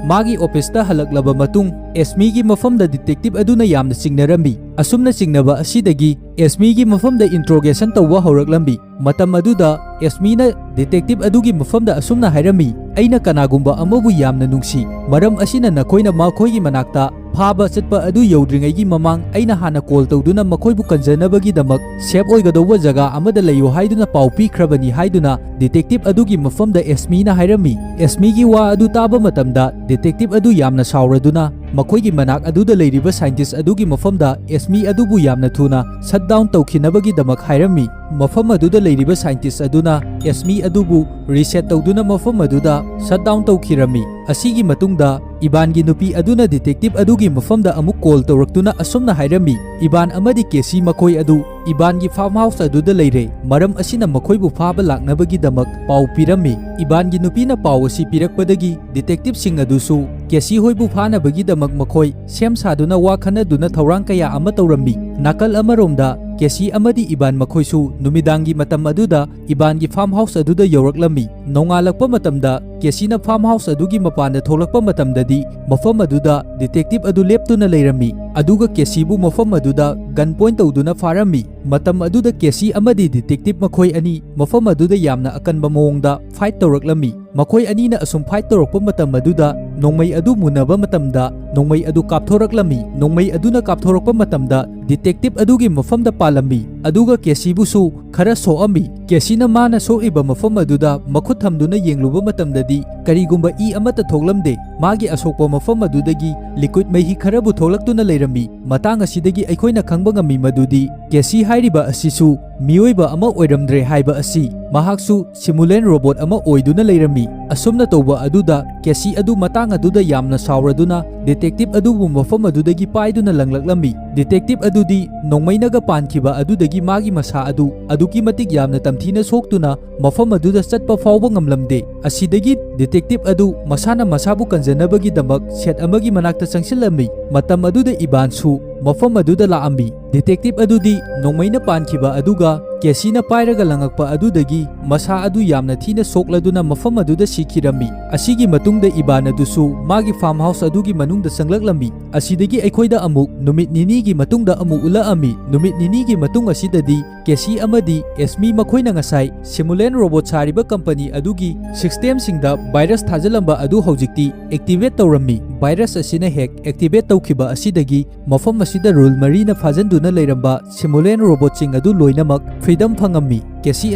ꯃꯥꯒꯤ ꯑꯣꯐꯤꯁꯇ ꯍꯜꯂꯛꯂꯕ ꯃꯇꯨꯡ, ꯑꯦꯁꯃꯤꯒꯤ ꯃꯐꯝꯗ ꯗꯤꯇꯦꯛꯇꯤꯚ ꯑꯗꯨꯅ ꯌꯥꯝꯅ ꯆꯤꯡꯅꯔꯝꯃꯤ꯫ ꯑꯁꯨꯝꯅ ꯆꯤꯡꯅꯕ ꯑꯁꯤꯗꯒꯤ ꯑꯦꯁꯃꯤꯒꯤ ꯃꯐꯝꯗ ꯏꯟꯇ꯭ꯔꯣꯒꯦꯁꯟ ꯇꯧꯕ ꯍꯧꯔꯛꯂꯝꯃꯤ꯫ ꯃꯇꯝ ꯑꯗꯨꯗ ꯑꯦꯁꯃꯤꯅ ꯗꯤꯇꯦꯛꯇꯤꯚ ꯑꯗꯨꯒꯤ ꯃꯐꯝꯗ ꯑꯁꯨꯝꯅ ꯍꯥꯏꯔꯝꯃꯤ, "ꯑꯩꯅ ꯀꯅꯥꯒꯨꯝꯕ ꯑꯃꯕꯨ ꯌꯥꯝꯅ ꯅꯨꯡꯁꯤ, ꯃꯔꯝ ꯑꯁꯤꯅ ꯅꯈꯣꯏꯅ ꯃꯈꯣꯏꯒꯤ ꯃꯅꯥꯛꯇ ꯐꯥꯕ ꯆꯠꯄ ꯑꯗꯨ ꯌꯧꯗ꯭ꯔꯤꯉꯩꯒꯤ ꯃꯃꯥꯡ ꯑꯩꯅ ꯍꯥꯟꯅ ꯀꯣꯜ ꯇꯧꯗꯨꯅ ꯃꯈꯣꯏꯕꯨ ꯀꯟꯖꯅꯕꯒꯤꯗꯃꯛ ꯁꯦꯐ ꯑꯣꯏꯒꯗꯧꯕ ꯖꯒꯥ ꯑꯃꯗ ꯂꯩꯌꯨ ꯍꯥꯏꯗꯨꯅ ꯄꯥꯎ ꯄꯤꯈ꯭ꯔꯕꯅꯤ ꯍꯥꯏꯗꯨꯅ ꯗꯤꯇꯦꯛꯇꯤꯚ ꯑꯗꯨꯒꯤ ꯃꯐꯝꯗ ꯑꯦꯁꯃꯤꯅ ꯍꯥꯏꯔꯝꯃꯤ꯫ ꯑꯦꯁꯃꯤꯒꯤ ꯋꯥ ꯑꯗꯨ ꯇꯥꯕ ꯃꯇꯝꯗ ꯗꯤꯇꯦꯛꯇꯤꯚ ꯑꯗꯨ ꯌꯥꯝꯅ ꯁꯥꯎꯔꯗꯨꯅ ꯃꯈꯣꯏꯒꯤ ꯃꯅꯥꯛ ꯑꯗꯨꯗ ꯂꯩꯔꯤꯕ ꯁꯥꯏꯟꯇꯤꯁ ꯑꯗꯨꯒꯤ ꯃꯐꯝꯗ ꯑꯦꯁꯃꯤ ꯑꯗꯨꯕꯨ ꯌꯥꯝꯅ ꯊꯨꯅ ꯁꯠ ꯗꯥꯎꯟ ꯇꯧꯈꯤꯅꯕꯒꯤꯗꯃꯛ ꯍꯥꯏꯔꯝꯃꯤ꯫ ꯃꯐꯝ ꯑꯗꯨꯗ ꯂꯩꯔꯤꯕ ꯁꯥꯏꯟꯇꯤꯁ ꯑꯗꯨꯅ ꯑꯦꯁꯃꯤ ꯑꯗꯨꯕꯨ ꯔꯤꯁꯦꯠ ꯇꯧꯗꯨꯅ ꯃꯐꯝ ꯑꯗꯨꯗ ꯁꯠ ꯗꯥꯎꯟ ꯇꯧꯈꯤꯔꯝꯃꯤ꯫ ꯑꯁꯤꯒꯤ ꯃꯇꯨꯡꯗ ꯏꯕꯥꯟꯒꯤ ꯅꯨꯄꯤ ꯑꯗꯨꯅ ꯗꯤꯇꯦꯛꯇꯤꯚ ꯑꯗꯨꯒꯤ ꯃꯐꯝꯗ ꯑꯃꯨꯛ ꯀꯣꯜ ꯇꯧꯔꯛꯇꯨꯅ ꯑꯁꯨꯝꯅ ꯍꯥꯏꯔꯝꯃꯤ, "ꯏꯕꯥꯟ ꯑꯃꯗꯤ ꯀꯦꯁꯤ ꯃꯈꯣꯏ ꯑꯗꯨ ꯏꯕꯥꯟꯒꯤ ꯐꯥꯔꯝ ꯍꯥꯎꯁ ꯑꯗꯨꯗ ꯂꯩꯔꯦ, ꯃꯔꯝ ꯑꯁꯤꯅ ꯃꯈꯣꯏꯕꯨ ꯐꯥꯕ ꯂꯥꯛꯅꯕꯒꯤꯗꯃꯛ ꯄꯥꯎ ꯄꯤꯔꯝꯃꯤ꯫" ꯏꯕꯥꯟꯒꯤ ꯅꯨꯄꯤꯅ ꯄꯥꯎ ꯑꯁꯤ ꯄꯤꯔꯛꯄꯗꯒꯤ ꯗꯤꯇꯦꯛꯇꯤꯚꯁꯤꯡ ꯑꯗꯨꯁꯨ ꯀꯦꯁꯤ ꯍꯣꯏꯕꯨ ꯐꯥꯅꯕꯒꯤꯗꯃꯛ ꯃꯈꯣꯏ ꯁꯦꯝ ꯁꯥꯗꯨꯅ ꯋꯥ ꯈꯟꯅꯗꯨꯅ ꯊꯧꯔꯥꯡ ꯀꯌꯥ ꯑꯃ ꯇꯧꯔꯝꯃꯤ꯫ ꯅꯥꯀꯜ ꯑꯃꯔꯣꯝꯗ ꯀꯦꯁꯤ ꯑꯃꯗꯤ ꯏꯕꯥꯟ ꯃꯈꯣꯏꯁꯨ ꯅꯨꯃꯤꯗꯥꯡꯒꯤ ꯃꯇꯝ ꯑꯗꯨꯗ ꯏꯕꯥꯟꯒꯤ ꯐꯥꯔꯝ ꯍꯥꯎꯁ ꯑꯗꯨꯗ ꯌꯧꯔꯛꯂꯝꯃꯤ꯫ ꯅꯣꯡꯉꯥꯜꯂꯛꯄ ꯃꯇꯝꯗ ꯀꯦꯁꯤꯅ ꯐꯥꯔꯝ ꯍꯥꯎꯁ ꯑꯗꯨꯒꯤ ꯃꯄꯥꯟꯗ ꯊꯣꯛꯂꯛꯄ ꯃꯇꯝꯗꯗꯤ ꯃꯐꯝ ꯑꯗꯨꯗ ꯗꯤꯇꯦꯛꯇꯤꯚ ꯑꯗꯨ ꯂꯦꯞꯇꯨꯅ ꯂꯩꯔꯝꯃꯤ, ꯑꯗꯨꯒ ꯀꯦꯁꯤꯕꯨ ꯃꯐꯝ ꯑꯗꯨꯗ ꯒꯟ ꯄꯣꯏꯟꯠ ꯇꯧꯗꯨꯅ ꯐꯥꯔꯝꯃꯤ꯫ ꯃꯇꯝ ꯑꯗꯨꯗ ꯀꯦꯁꯤ ꯑꯃꯗꯤ ꯗꯤꯇꯦꯛꯇꯤꯚ ꯃꯈꯣꯏ ꯑꯅꯤ ꯃꯐꯝ ꯑꯗꯨꯗ ꯌꯥꯝꯅ ꯑꯀꯟꯕ ꯃꯑꯣꯡꯗ ꯐꯥꯏꯠ ꯇꯧꯔꯛꯂꯝꯃꯤ꯫ ꯃꯈꯣꯏ ꯑꯅꯤꯅ ꯑꯁꯨꯝ ꯐꯥꯏꯠ ꯇꯧꯔꯛꯄ ꯃꯇꯝ ꯑꯗꯨꯗ ꯅꯣꯡꯃꯩ ꯑꯗꯨ ꯃꯨꯟꯅꯕ ꯃꯇꯝꯗ ꯅꯣꯡꯃꯩ ꯑꯗꯨ ꯀꯥꯞꯊꯣꯔꯛꯂꯝꯃꯤ꯫ ꯅꯣꯡꯃꯩ ꯑꯗꯨꯅ ꯀꯥꯞꯊꯣꯔꯛꯄ ꯃꯇꯝꯗ ꯗꯤꯇꯦꯛꯇꯤꯚ ꯑꯗꯨꯒꯤ ꯃꯐꯝꯗ ꯄꯥꯜꯂꯝꯃꯤ, ꯑꯗꯨꯒ ꯀꯦꯁꯤꯕꯨꯁꯨ ꯈꯔ ꯁꯣꯛꯑꯝꯃꯤ꯫ ꯀꯦꯁꯤꯅ ꯃꯥꯅ ꯁꯣꯛꯏꯕ ꯃꯐꯝ ꯑꯗꯨꯗ ꯃꯈꯨꯠ ꯊꯝꯗꯨꯅ ꯌꯦꯡꯂꯨꯕ ꯃꯇꯝꯗꯗꯤ ꯀꯔꯤꯒꯨꯝꯕ ꯏ ꯑꯃꯠꯇ ꯊꯣꯛꯂꯝꯗꯦ꯫ ꯃꯥꯒꯤ ꯑꯁꯣꯛꯄ ꯃꯐꯝ ꯑꯗꯨꯗꯒꯤ ꯂꯤꯀ꯭ꯋꯤꯗ ꯃꯍꯤ ꯈꯔꯕꯨ ꯊꯣꯛꯂꯛꯇꯨꯅ ꯂꯩꯔꯝꯃꯤ꯫ ꯃꯇꯥꯡ ꯑꯁꯤꯗꯒꯤ ꯑꯩꯈꯣꯏꯅ ꯈꯪꯕ ꯉꯝꯃꯤ ꯃꯗꯨꯗꯤ ꯀꯦꯁꯤ ꯍꯥꯏꯔꯤꯕ ꯑꯁꯤꯁꯨ ꯃꯤꯑꯣꯏꯕ ꯑꯃ ꯑꯣꯏꯔꯝꯗ꯭ꯔꯦ ꯍꯥꯏꯕ ꯑꯁꯤ꯫ ꯃꯍꯥꯛꯁꯨ ꯁꯤꯃꯨꯂꯦꯟ ꯔꯣꯕꯣꯠ ꯑꯃ ꯑꯣꯏꯗꯨꯅ ꯂꯩꯔꯝꯃꯤ꯫ ꯑꯁꯨꯝꯅ ꯇꯧꯕ ꯑꯗꯨꯗ ꯀꯦꯁꯤ ꯑꯗꯨ ꯃꯇꯥꯡ ꯑꯗꯨꯗ ꯌꯥꯝꯅ ꯁꯥꯎꯔꯗꯨꯅ ꯗꯤꯇꯦꯛꯇꯤꯚ ꯑꯗꯨꯕꯨ ꯃꯐꯝ ꯑꯗꯨꯗꯒꯤ ꯄꯥꯏꯗꯨꯅ ꯂꯪꯂꯛꯂꯝꯃꯤ꯫ ꯗꯤꯇꯦꯛꯇꯤꯚ ꯑꯗꯨꯗꯤ ꯅꯣꯡꯃꯩꯅꯒ ꯄꯥꯟꯈꯤꯕ ꯑꯗꯨꯗꯒꯤ ꯃꯥꯒꯤ ꯃꯁꯥ ꯑꯗꯨ ꯑꯗꯨꯛꯀꯤ ꯃꯇꯤꯛ ꯌꯥꯝꯅ ꯇꯝꯊꯤꯅ ꯁꯣꯛꯇꯨꯅ ꯃꯐꯝ ꯑꯗꯨꯗ ꯆꯠꯄ ꯐꯥꯎꯕ ꯉꯝꯂꯝꯗꯦ꯫ ꯑꯁꯤꯗꯒꯤ ꯗꯤꯇꯦꯛꯇꯤꯚ ꯑꯗꯨ ꯃꯁꯥꯅ ꯃꯁꯥꯕꯨ ꯀꯟꯖꯅꯕꯒꯤꯗꯃꯛ ꯁꯦꯠ ꯑꯃꯒꯤ ꯃꯅꯥꯛꯇ ꯆꯪꯁꯤꯜꯂꯝꯃꯤ꯫ ꯃꯇꯝ ꯑꯗꯨꯗ ꯏꯕꯥꯟꯁꯨ ꯃꯐꯝ ꯑꯗꯨꯗ ꯂꯥꯛꯑꯝꯃꯤ꯫ ꯗꯤꯇꯦꯛꯇꯤꯚ ꯑꯗꯨꯗꯤ ꯅꯣꯡꯃꯩꯅ ꯄꯥꯟꯈꯤꯕ ꯑꯗꯨꯒ ꯀꯦꯁꯤꯅ ꯄꯥꯏꯔꯒ ꯂꯪꯉꯛꯄ ꯑꯗꯨꯗꯒꯤ ꯃꯁꯥ ꯑꯗꯨ ꯌꯥꯝꯅ ꯊꯤꯅ ꯁꯣꯛꯂꯗꯨꯅ ꯃꯐꯝ ꯑꯗꯨꯗ ꯁꯤꯈꯤꯔꯝꯃꯤ꯫ ꯑꯁꯤꯒꯤ ꯃꯇꯨꯡꯗ ꯏꯕꯥꯟ ꯑꯗꯨꯁꯨ ꯃꯥꯒꯤ farm house ꯑꯗꯨꯒꯤ ꯃꯅꯨꯡꯗ ꯆꯪꯂꯛꯂꯝꯃꯤ꯫ ꯑꯁꯤꯗꯒꯤ ꯑꯩꯈꯣꯏꯗ ꯑꯃꯨꯛ ꯅꯨꯃꯤꯠ ꯅꯤꯅꯤꯒꯤ ꯃꯇꯨꯡꯗ ꯑꯃꯨꯛ ꯎꯠꯂꯛꯑꯝꯃꯤ꯫ ꯅꯨꯃꯤꯠ ꯅꯤꯅꯤꯒꯤ ꯃꯇꯨꯡ ꯑꯁꯤꯗꯗꯤ ꯀꯦꯁꯤ ꯑꯃꯗꯤ ꯑꯦꯁꯃꯤ ꯃꯈꯣꯏꯅ ꯉꯁꯥꯏ ꯁꯤꯃꯨꯂꯦꯟ ꯔꯣꯕꯣꯠ ꯁꯥꯔꯤꯕ ꯀꯝꯄꯅꯤ ꯑꯗꯨꯒꯤ ꯁꯤꯁꯇꯦꯝꯁꯤꯡꯗ ꯚꯥꯏꯔꯁ ꯊꯥꯖꯤꯜꯂꯝꯕ ꯑꯗꯨ ꯍꯧꯖꯤꯛꯇꯤ ꯑꯦꯛꯇꯤꯚꯦꯠ ꯇꯧꯔꯝꯃꯤ꯫ ꯚꯥꯏꯔꯁ ꯑꯁꯤꯅ ꯍꯦꯛ ꯑꯦꯛꯇꯤꯚꯦꯠ ꯇꯧꯈꯤꯕ ꯑꯁꯤꯗꯒꯤ ꯃꯐꯝ ꯑꯁꯤꯗ ꯔꯨꯜ ꯃꯔꯤꯅ ꯐꯥꯖꯤꯟꯗꯨꯅ ꯂꯩꯔꯝꯕ ꯁꯤꯃꯨꯂꯦꯟ ꯔꯣꯕꯣꯠꯁꯤꯡ ꯑꯗꯨ ꯂꯣꯏꯅꯃꯛ ꯐ꯭ꯔꯤꯗꯝ ꯐꯪꯉꯝꯃꯤ꯫ ꯀꯦꯁꯤ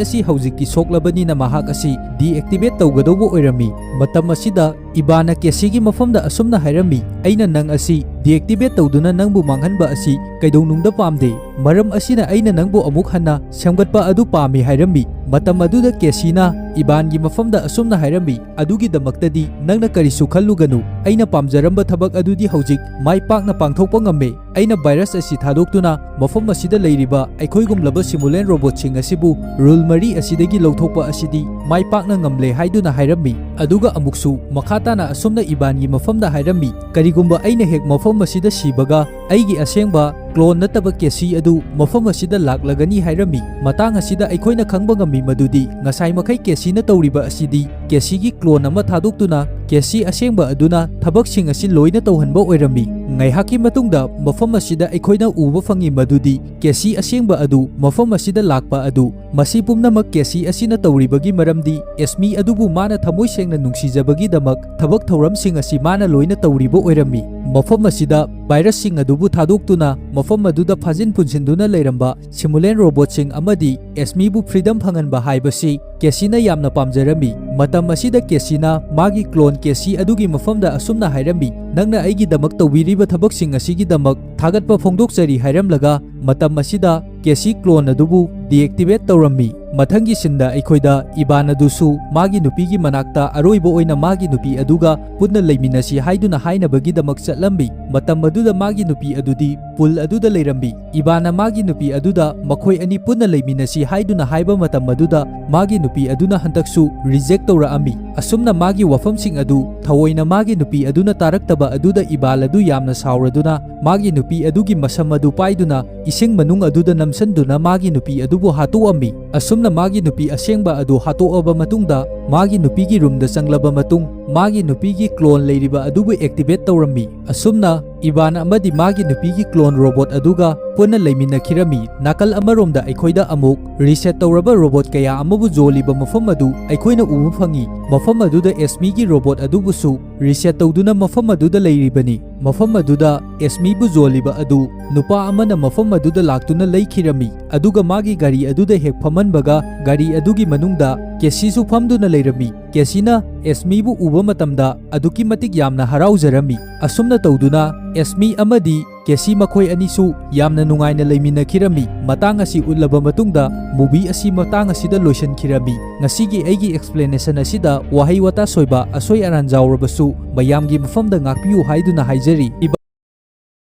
ꯑꯁꯤ ꯍꯧꯖꯤꯛꯇꯤ ꯁꯣꯛꯂꯕꯅꯤꯅ ꯃꯍꯥꯛ ꯑꯁꯤ ꯗꯤꯑꯦꯛꯇꯤꯚꯦꯠ ꯇꯧꯒꯗꯧꯕ ꯑꯣꯏꯔꯝꯃꯤ꯫ ꯃꯇꯝ ꯑꯁꯤꯗ ꯏꯕꯥꯅ ꯀꯦꯁꯤꯒꯤ ꯃꯐꯝꯗ ꯑꯁꯨꯝꯅ ꯍꯥꯏꯔꯝꯃꯤ, "ꯑꯩꯅ ꯅꯪ ꯑꯁꯤ ꯗꯤꯑꯦꯛꯇꯤꯚꯦꯠ ꯇꯧꯗꯨꯅ ꯅꯪꯕꯨ ꯃꯥꯡꯍꯟꯕ ꯑꯁꯤ ꯀꯩꯗꯧꯅꯨꯡꯗ ꯄꯥꯝꯗꯦ꯫ ꯃꯔꯝ ꯑꯁꯤꯅ ꯑꯩꯅ ꯅꯪꯕꯨ ꯑꯃꯨꯛ ꯍꯟꯅ ꯁꯦꯝꯒꯠꯄ ꯑꯗꯨ ꯄꯥꯝꯃꯤ" ꯍꯥꯏꯔꯝꯃꯤ꯫ ꯃꯇꯝ ꯑꯗꯨꯗ ꯀꯦꯁꯤꯅ ꯏꯕꯥꯟꯒꯤ ꯃꯐꯝꯗ ꯑꯁꯨꯝꯅ ꯍꯥꯏꯔꯝꯃꯤ, "ꯑꯗꯨꯒꯤꯗꯃꯛꯇꯗꯤ ꯅꯪꯅ ꯀꯔꯤꯁꯨ ꯈꯜꯂꯨꯒꯅꯨ꯫ ꯑꯩꯅ ꯄꯥꯝꯖꯔꯝꯕ ꯊꯕꯛ ꯑꯗꯨꯗꯤ ꯍꯧꯖꯤꯛ ꯃꯥꯏ ꯄꯥꯛꯅ ꯄꯥꯡꯊꯣꯛꯄ ꯉꯝꯃꯦ꯫ ꯑꯩꯅ ꯚꯥꯏꯔꯁ ꯑꯁꯤ ꯊꯥꯗꯣꯛꯇꯨꯅ ꯃꯐꯝ ꯑꯁꯤꯗ ꯂꯩꯔꯤꯕ ꯑꯩꯈꯣꯏꯒꯨꯝꯂꯕ ꯁꯤꯃꯨꯂꯦꯟ ꯔꯣꯕꯣꯠꯁꯤꯡ ꯑꯁꯤꯕꯨ ꯔꯨꯜ ꯃꯔꯤ ꯑꯁꯤꯗꯒꯤ ꯂꯧꯊꯣꯛꯄ ꯑꯁꯤꯗꯤ ꯃꯥꯏ ꯄꯥꯛꯅ ꯉꯝꯂꯦ" ꯍꯥꯏꯗꯨꯅ ꯍꯥꯏꯔꯝꯃꯤ꯫ ꯑꯗꯨꯒ ꯑꯃꯨꯛꯁꯨ ꯃꯈꯥ ꯇꯥꯅ ꯑꯁꯨꯝꯅ ꯏꯕꯥꯟꯒꯤ ꯃꯐꯝꯗ ꯍꯥꯏꯔꯝꯃꯤ, "ꯀꯔꯤꯒꯨꯝꯕ ꯑꯩꯅ ꯍꯦꯛ ꯃꯐꯝ ꯑꯁꯤꯗ ꯁꯤꯕꯒ ꯑꯩꯒꯤ ꯑꯁꯦꯡꯕ ꯀ꯭ꯂꯣꯟ ꯅꯠꯇꯕ ꯀꯦꯁꯤ ꯑꯗꯨ ꯃꯐꯝ ꯑꯁꯤꯗ ꯂꯥꯛꯂꯒꯅꯤ" ꯍꯥꯏꯔꯝꯃꯤ꯫ ꯃꯇꯥꯡ ꯑꯁꯤꯗ ꯑꯩꯈꯣꯏꯅ ꯈꯪꯕ ꯉꯝꯃꯤ ꯃꯗꯨꯗꯤ ꯉꯁꯥꯏ ꯃꯈꯩ ꯀꯦꯁꯤꯅ ꯇꯧꯔꯤꯕ ꯑꯁꯤꯗꯤ ꯀꯦꯁꯤꯒꯤ ꯀ꯭ꯂꯣꯟ ꯑꯃ ꯊꯥꯗꯣꯛꯇꯨꯅ ꯀꯦꯁꯤ ꯑꯁꯦꯡꯕ ꯑꯗꯨꯅ ꯊꯕꯛꯁꯤꯡ ꯑꯁꯤ ꯂꯣꯏꯅ ꯇꯧꯍꯟꯕ ꯑꯣꯏꯔꯝꯃꯤ꯫ ꯉꯥꯏꯍꯥꯛꯀꯤ ꯃꯇꯨꯡꯗ ꯃꯐꯝ ꯑꯁꯤꯗ ꯑꯩꯈꯣꯏꯅ ꯎꯕ ꯐꯪꯉꯤ ꯃꯗꯨꯗꯤ ꯀꯦꯁꯤ ꯑꯁꯦꯡꯕ ꯑꯗꯨ ꯃꯐꯝ ꯑꯁꯤꯗ ꯂꯥꯛꯄ ꯑꯗꯨ꯫ ꯃꯁꯤ ꯄꯨꯝꯅꯃꯛ ꯀꯦꯁꯤ ꯑꯁꯤꯅ ꯇꯧꯔꯤꯕꯒꯤ ꯃꯔꯝꯗꯤ ꯑꯦꯁꯃꯤ ꯑꯗꯨꯕꯨ ꯃꯥꯅ ꯊꯃꯣꯏ ꯁꯦꯡꯅ ꯅꯨꯡꯁꯤꯖꯕꯒꯤꯗꯃꯛ ꯊꯕꯛ ꯊꯧꯔꯝꯁꯤꯡ ꯑꯁꯤ ꯃꯥꯅ ꯂꯣꯏꯅ ꯇꯧꯔꯤꯕ ꯑꯣꯏꯔꯝꯃꯤ꯫ ꯃꯐꯝ ꯑꯁꯤꯗ ꯚꯥꯏꯔꯁꯁꯤꯡ ꯑꯗꯨꯕꯨ ꯊꯥꯗꯣꯛꯇꯨꯅ ꯃꯐꯝ ꯑꯗꯨꯗ ꯐꯥꯖꯤꯟ ꯄꯨꯟꯁꯤꯟꯗꯨꯅ ꯂꯩꯔꯝꯕ ꯁꯤꯃꯨꯂꯦꯟ ꯔꯣꯕꯣꯠꯁꯤꯡ ꯑꯃꯗꯤ ꯑꯦꯁꯃꯤꯕꯨ ꯐ꯭ꯔꯤꯗꯝ ꯐꯪꯍꯟꯕ ꯍꯥꯏꯕꯁꯤ ꯀꯦꯁꯤꯅ ꯌꯥꯝꯅ ꯄꯥꯝꯖꯔꯝꯃꯤ꯫ ꯃꯇꯝ ꯑꯁꯤꯗ ꯀꯦꯁꯤꯅ ꯃꯥꯒꯤ ꯀ꯭ꯂꯣꯟ ꯀꯦꯁꯤ ꯑꯗꯨꯒꯤ ꯃꯐꯝꯗ ꯑꯁꯨꯝꯅ ꯍꯥꯏꯔꯝꯃꯤ, "ꯅꯪꯅ ꯑꯩꯒꯤꯗꯃꯛ ꯇꯧꯕꯤꯔꯤꯕ ꯊꯕꯛꯁꯤꯡ ꯑꯁꯤꯒꯤꯗꯃꯛ ꯊꯥꯒꯠꯄ ꯐꯣꯡꯗꯣꯛꯆꯔꯤ" ꯍꯥꯏꯔꯝꯂꯒ ꯃꯇꯝ ꯑꯁꯤꯗ ꯀꯦꯁꯤ ꯀ꯭ꯂꯣꯟ ꯑꯗꯨꯕꯨ ꯗꯤꯑꯦꯛꯇꯤꯚꯦꯠ ꯇꯧꯔꯝꯃꯤ꯫ ꯃꯊꯪꯒꯤ ꯁꯤꯟꯗ ꯑꯩꯈꯣꯏꯗ ꯏꯕꯥꯟ ꯑꯗꯨꯁꯨ ꯃꯥꯒꯤ ꯅꯨꯄꯤꯒꯤ ꯃꯅꯥꯛꯇ ꯑꯔꯣꯏꯕ ꯑꯣꯏꯅ ꯃꯥꯒꯤ ꯅꯨꯄꯤ ꯑꯗꯨꯒ ꯄꯨꯟꯅ ꯂꯩꯃꯤꯟꯅꯁꯤ ꯍꯥꯏꯗꯨꯅ ꯍꯥꯏꯅꯕꯒꯤꯗꯃꯛ ꯆꯠꯂꯝꯃꯤ꯫ ꯃꯇꯝ ꯑꯗꯨꯗ ꯃꯥꯒꯤ ꯅꯨꯄꯤ ꯑꯗꯨꯗꯤ ꯄꯨꯜ ꯑꯗꯨꯗ ꯂꯩꯔꯝꯃꯤ꯫ ꯏꯕꯥꯅ ꯃꯥꯒꯤ ꯅꯨꯄꯤ ꯑꯗꯨꯗ ꯃꯈꯣꯏ ꯑꯅꯤ ꯄꯨꯟꯅ ꯂꯩꯃꯤꯟꯅꯁꯤ ꯍꯥꯏꯗꯨꯅ ꯍꯥꯏꯕ ꯃꯇꯝ ꯑꯗꯨꯗ ꯃꯥꯒꯤ ꯅꯨꯄꯤ ꯑꯗꯨꯅ ꯍꯟꯗꯛꯁꯨ ꯔꯤꯖꯦꯛ ꯇꯧꯔꯛꯑꯝꯃꯤ꯫ ꯑꯁꯨꯝꯅ ꯃꯥꯒꯤ ꯋꯥꯐꯝꯁꯤꯡ ꯑꯗꯨ ꯊꯑꯣꯏꯅ ꯃꯥꯒꯤ ꯅꯨꯄꯤ ꯑꯗꯨꯅ ꯇꯥꯔꯛꯇꯕ ꯑꯗꯨꯗ ꯏꯕꯥꯟ ꯑꯗꯨ ꯌꯥꯝꯅ ꯁꯥꯎꯔꯗꯨꯅ ꯃꯥꯒꯤ ꯅꯨꯄꯤ ꯑꯗꯨꯒꯤ ꯃꯁꯝ ꯑꯗꯨ ꯄꯥꯏꯗꯨꯅ ꯏꯁꯤꯡ ꯃꯅꯨꯡ ꯑꯗꯨꯗ ꯅꯝꯁꯟꯗꯨꯅ ꯃꯥꯒꯤ ꯅꯨꯄꯤ ꯑꯗꯨꯕꯨ ꯍꯥꯠꯇꯣꯛꯑꯝꯃꯤ꯫ ꯑꯁꯨꯝꯅ ꯃꯥꯒꯤ ꯅꯨꯄꯤ ꯑꯁꯦꯡꯕ ꯑꯗꯨ ꯍꯥꯠꯇꯣꯛꯑꯕ ꯃꯇꯨꯡꯗ ꯃꯥꯒꯤ ꯅꯨꯄꯤꯒꯤ ꯔꯨꯝꯗ ꯆꯪꯂꯕ ꯃꯇꯨꯡ ꯃꯥꯒꯤ ꯅꯨꯄꯤꯒꯤ ꯀ꯭ꯂꯣꯟ ꯂꯩꯔꯤꯕ ꯑꯗꯨꯕꯨ ꯑꯦꯛꯇꯤꯚꯦꯠ ꯇꯧꯔꯝꯃꯤ꯫ ꯑꯁꯨꯝꯅ ꯏꯕꯥꯟ ꯑꯃꯗꯤ ꯃꯥꯒꯤ ꯅꯨꯄꯤꯒꯤ ꯀ꯭ꯂꯣꯟ ꯔꯣꯕꯣꯠ ꯑꯗꯨꯒ ꯄꯨꯟꯅ ꯂꯩꯃꯤꯟꯅꯈꯤꯔꯝꯃꯤ꯫ ꯅꯥꯀꯜ ꯑꯃꯔꯣꯝꯗ ꯑꯩꯈꯣꯏꯗ ꯑꯃꯨꯛ ꯔꯤꯁꯦꯠ ꯇꯧꯔꯕ ꯔꯣꯕꯣꯠ ꯀꯌꯥ ꯑꯃꯕꯨ ꯌꯣꯜꯂꯤꯕ ꯃꯐꯝ ꯑꯗꯨ ꯑꯩꯈꯣꯏꯅ ꯎꯕ ꯐꯪꯉꯤ꯫ ꯃꯐꯝ ꯑꯗꯨꯗ ꯑꯦꯁꯃꯤꯒꯤ ꯔꯣꯕꯣꯠ ꯑꯗꯨꯕꯨꯁꯨ ꯔꯤꯁꯦꯠ ꯇꯧꯗꯨꯅ ꯃꯐꯝ ꯑꯗꯨꯗ ꯂꯩꯔꯤꯕꯅꯤ꯫ ꯃꯐꯝ ꯑꯗꯨꯗ ꯑꯦꯁꯃꯤꯕꯨ ꯌꯣꯜꯂꯤꯕ ꯑꯗꯨ ꯅꯨꯄꯥ ꯑꯃꯅ ꯃꯐꯝ ꯑꯗꯨꯗ ꯂꯥꯛꯇꯨꯅ ꯂꯩꯈꯤꯔꯝꯃꯤ꯫ ꯑꯗꯨꯒ ꯃꯥꯒꯤ ꯒꯥꯔꯤ ꯑꯗꯨꯗ ꯍꯦꯛ ꯐꯝꯍꯟꯕꯒ ꯒꯥꯔꯤ ꯑꯗꯨꯒꯤ ꯃꯅꯨꯡꯗ ꯀꯦꯁꯤꯁꯨ ꯐꯝꯗꯨꯅ ꯂꯩꯔꯝꯃꯤ꯫ ꯀꯦꯁꯤꯅ ꯑꯦꯁꯃꯤꯕꯨ ꯎꯕ ꯃꯇꯝꯗ ꯑꯗꯨꯛꯀꯤ ꯃꯇꯤꯛ ꯌꯥꯝꯅ ꯍꯔꯥꯎꯖꯔꯝꯃꯤ꯫ ꯑꯁꯨꯝꯅ ꯇꯧꯗꯨꯅ ꯑꯦꯁꯃꯤ ꯑꯃꯗꯤ ꯀꯦꯁꯤ ꯃꯈꯣꯏ ꯑꯅꯤꯁꯨ ꯌꯥꯝꯅ ꯅꯨꯡꯉꯥꯏꯅ ꯂꯩꯃꯤꯟꯅꯈꯤꯔꯝꯃꯤ꯫ ꯃꯇꯥꯡ ꯑꯁꯤ ꯎꯠꯂꯕ ꯃꯇꯨꯡꯗ movie ꯑꯁꯤ ꯃꯇꯥꯡ ꯑꯁꯤꯗ ꯂꯣꯏꯁꯤꯟꯈꯤꯔꯝꯃꯤ꯫ ꯉꯁꯤꯒꯤ ꯑꯩꯒꯤ explanation ꯑꯁꯤꯗ ꯋꯥꯍꯩ ꯋꯥꯇꯥ ꯁꯣꯏꯕ ꯑꯁꯣꯏ ꯑꯔꯥꯟ ꯌꯥꯎꯔꯕꯁꯨ ꯃꯌꯥꯝꯒꯤ ꯃꯐꯝꯗ ꯉꯥꯛꯄꯤꯌꯨ ꯍꯥꯏꯗꯨꯅ ꯍꯥꯏꯖꯔꯤ꯫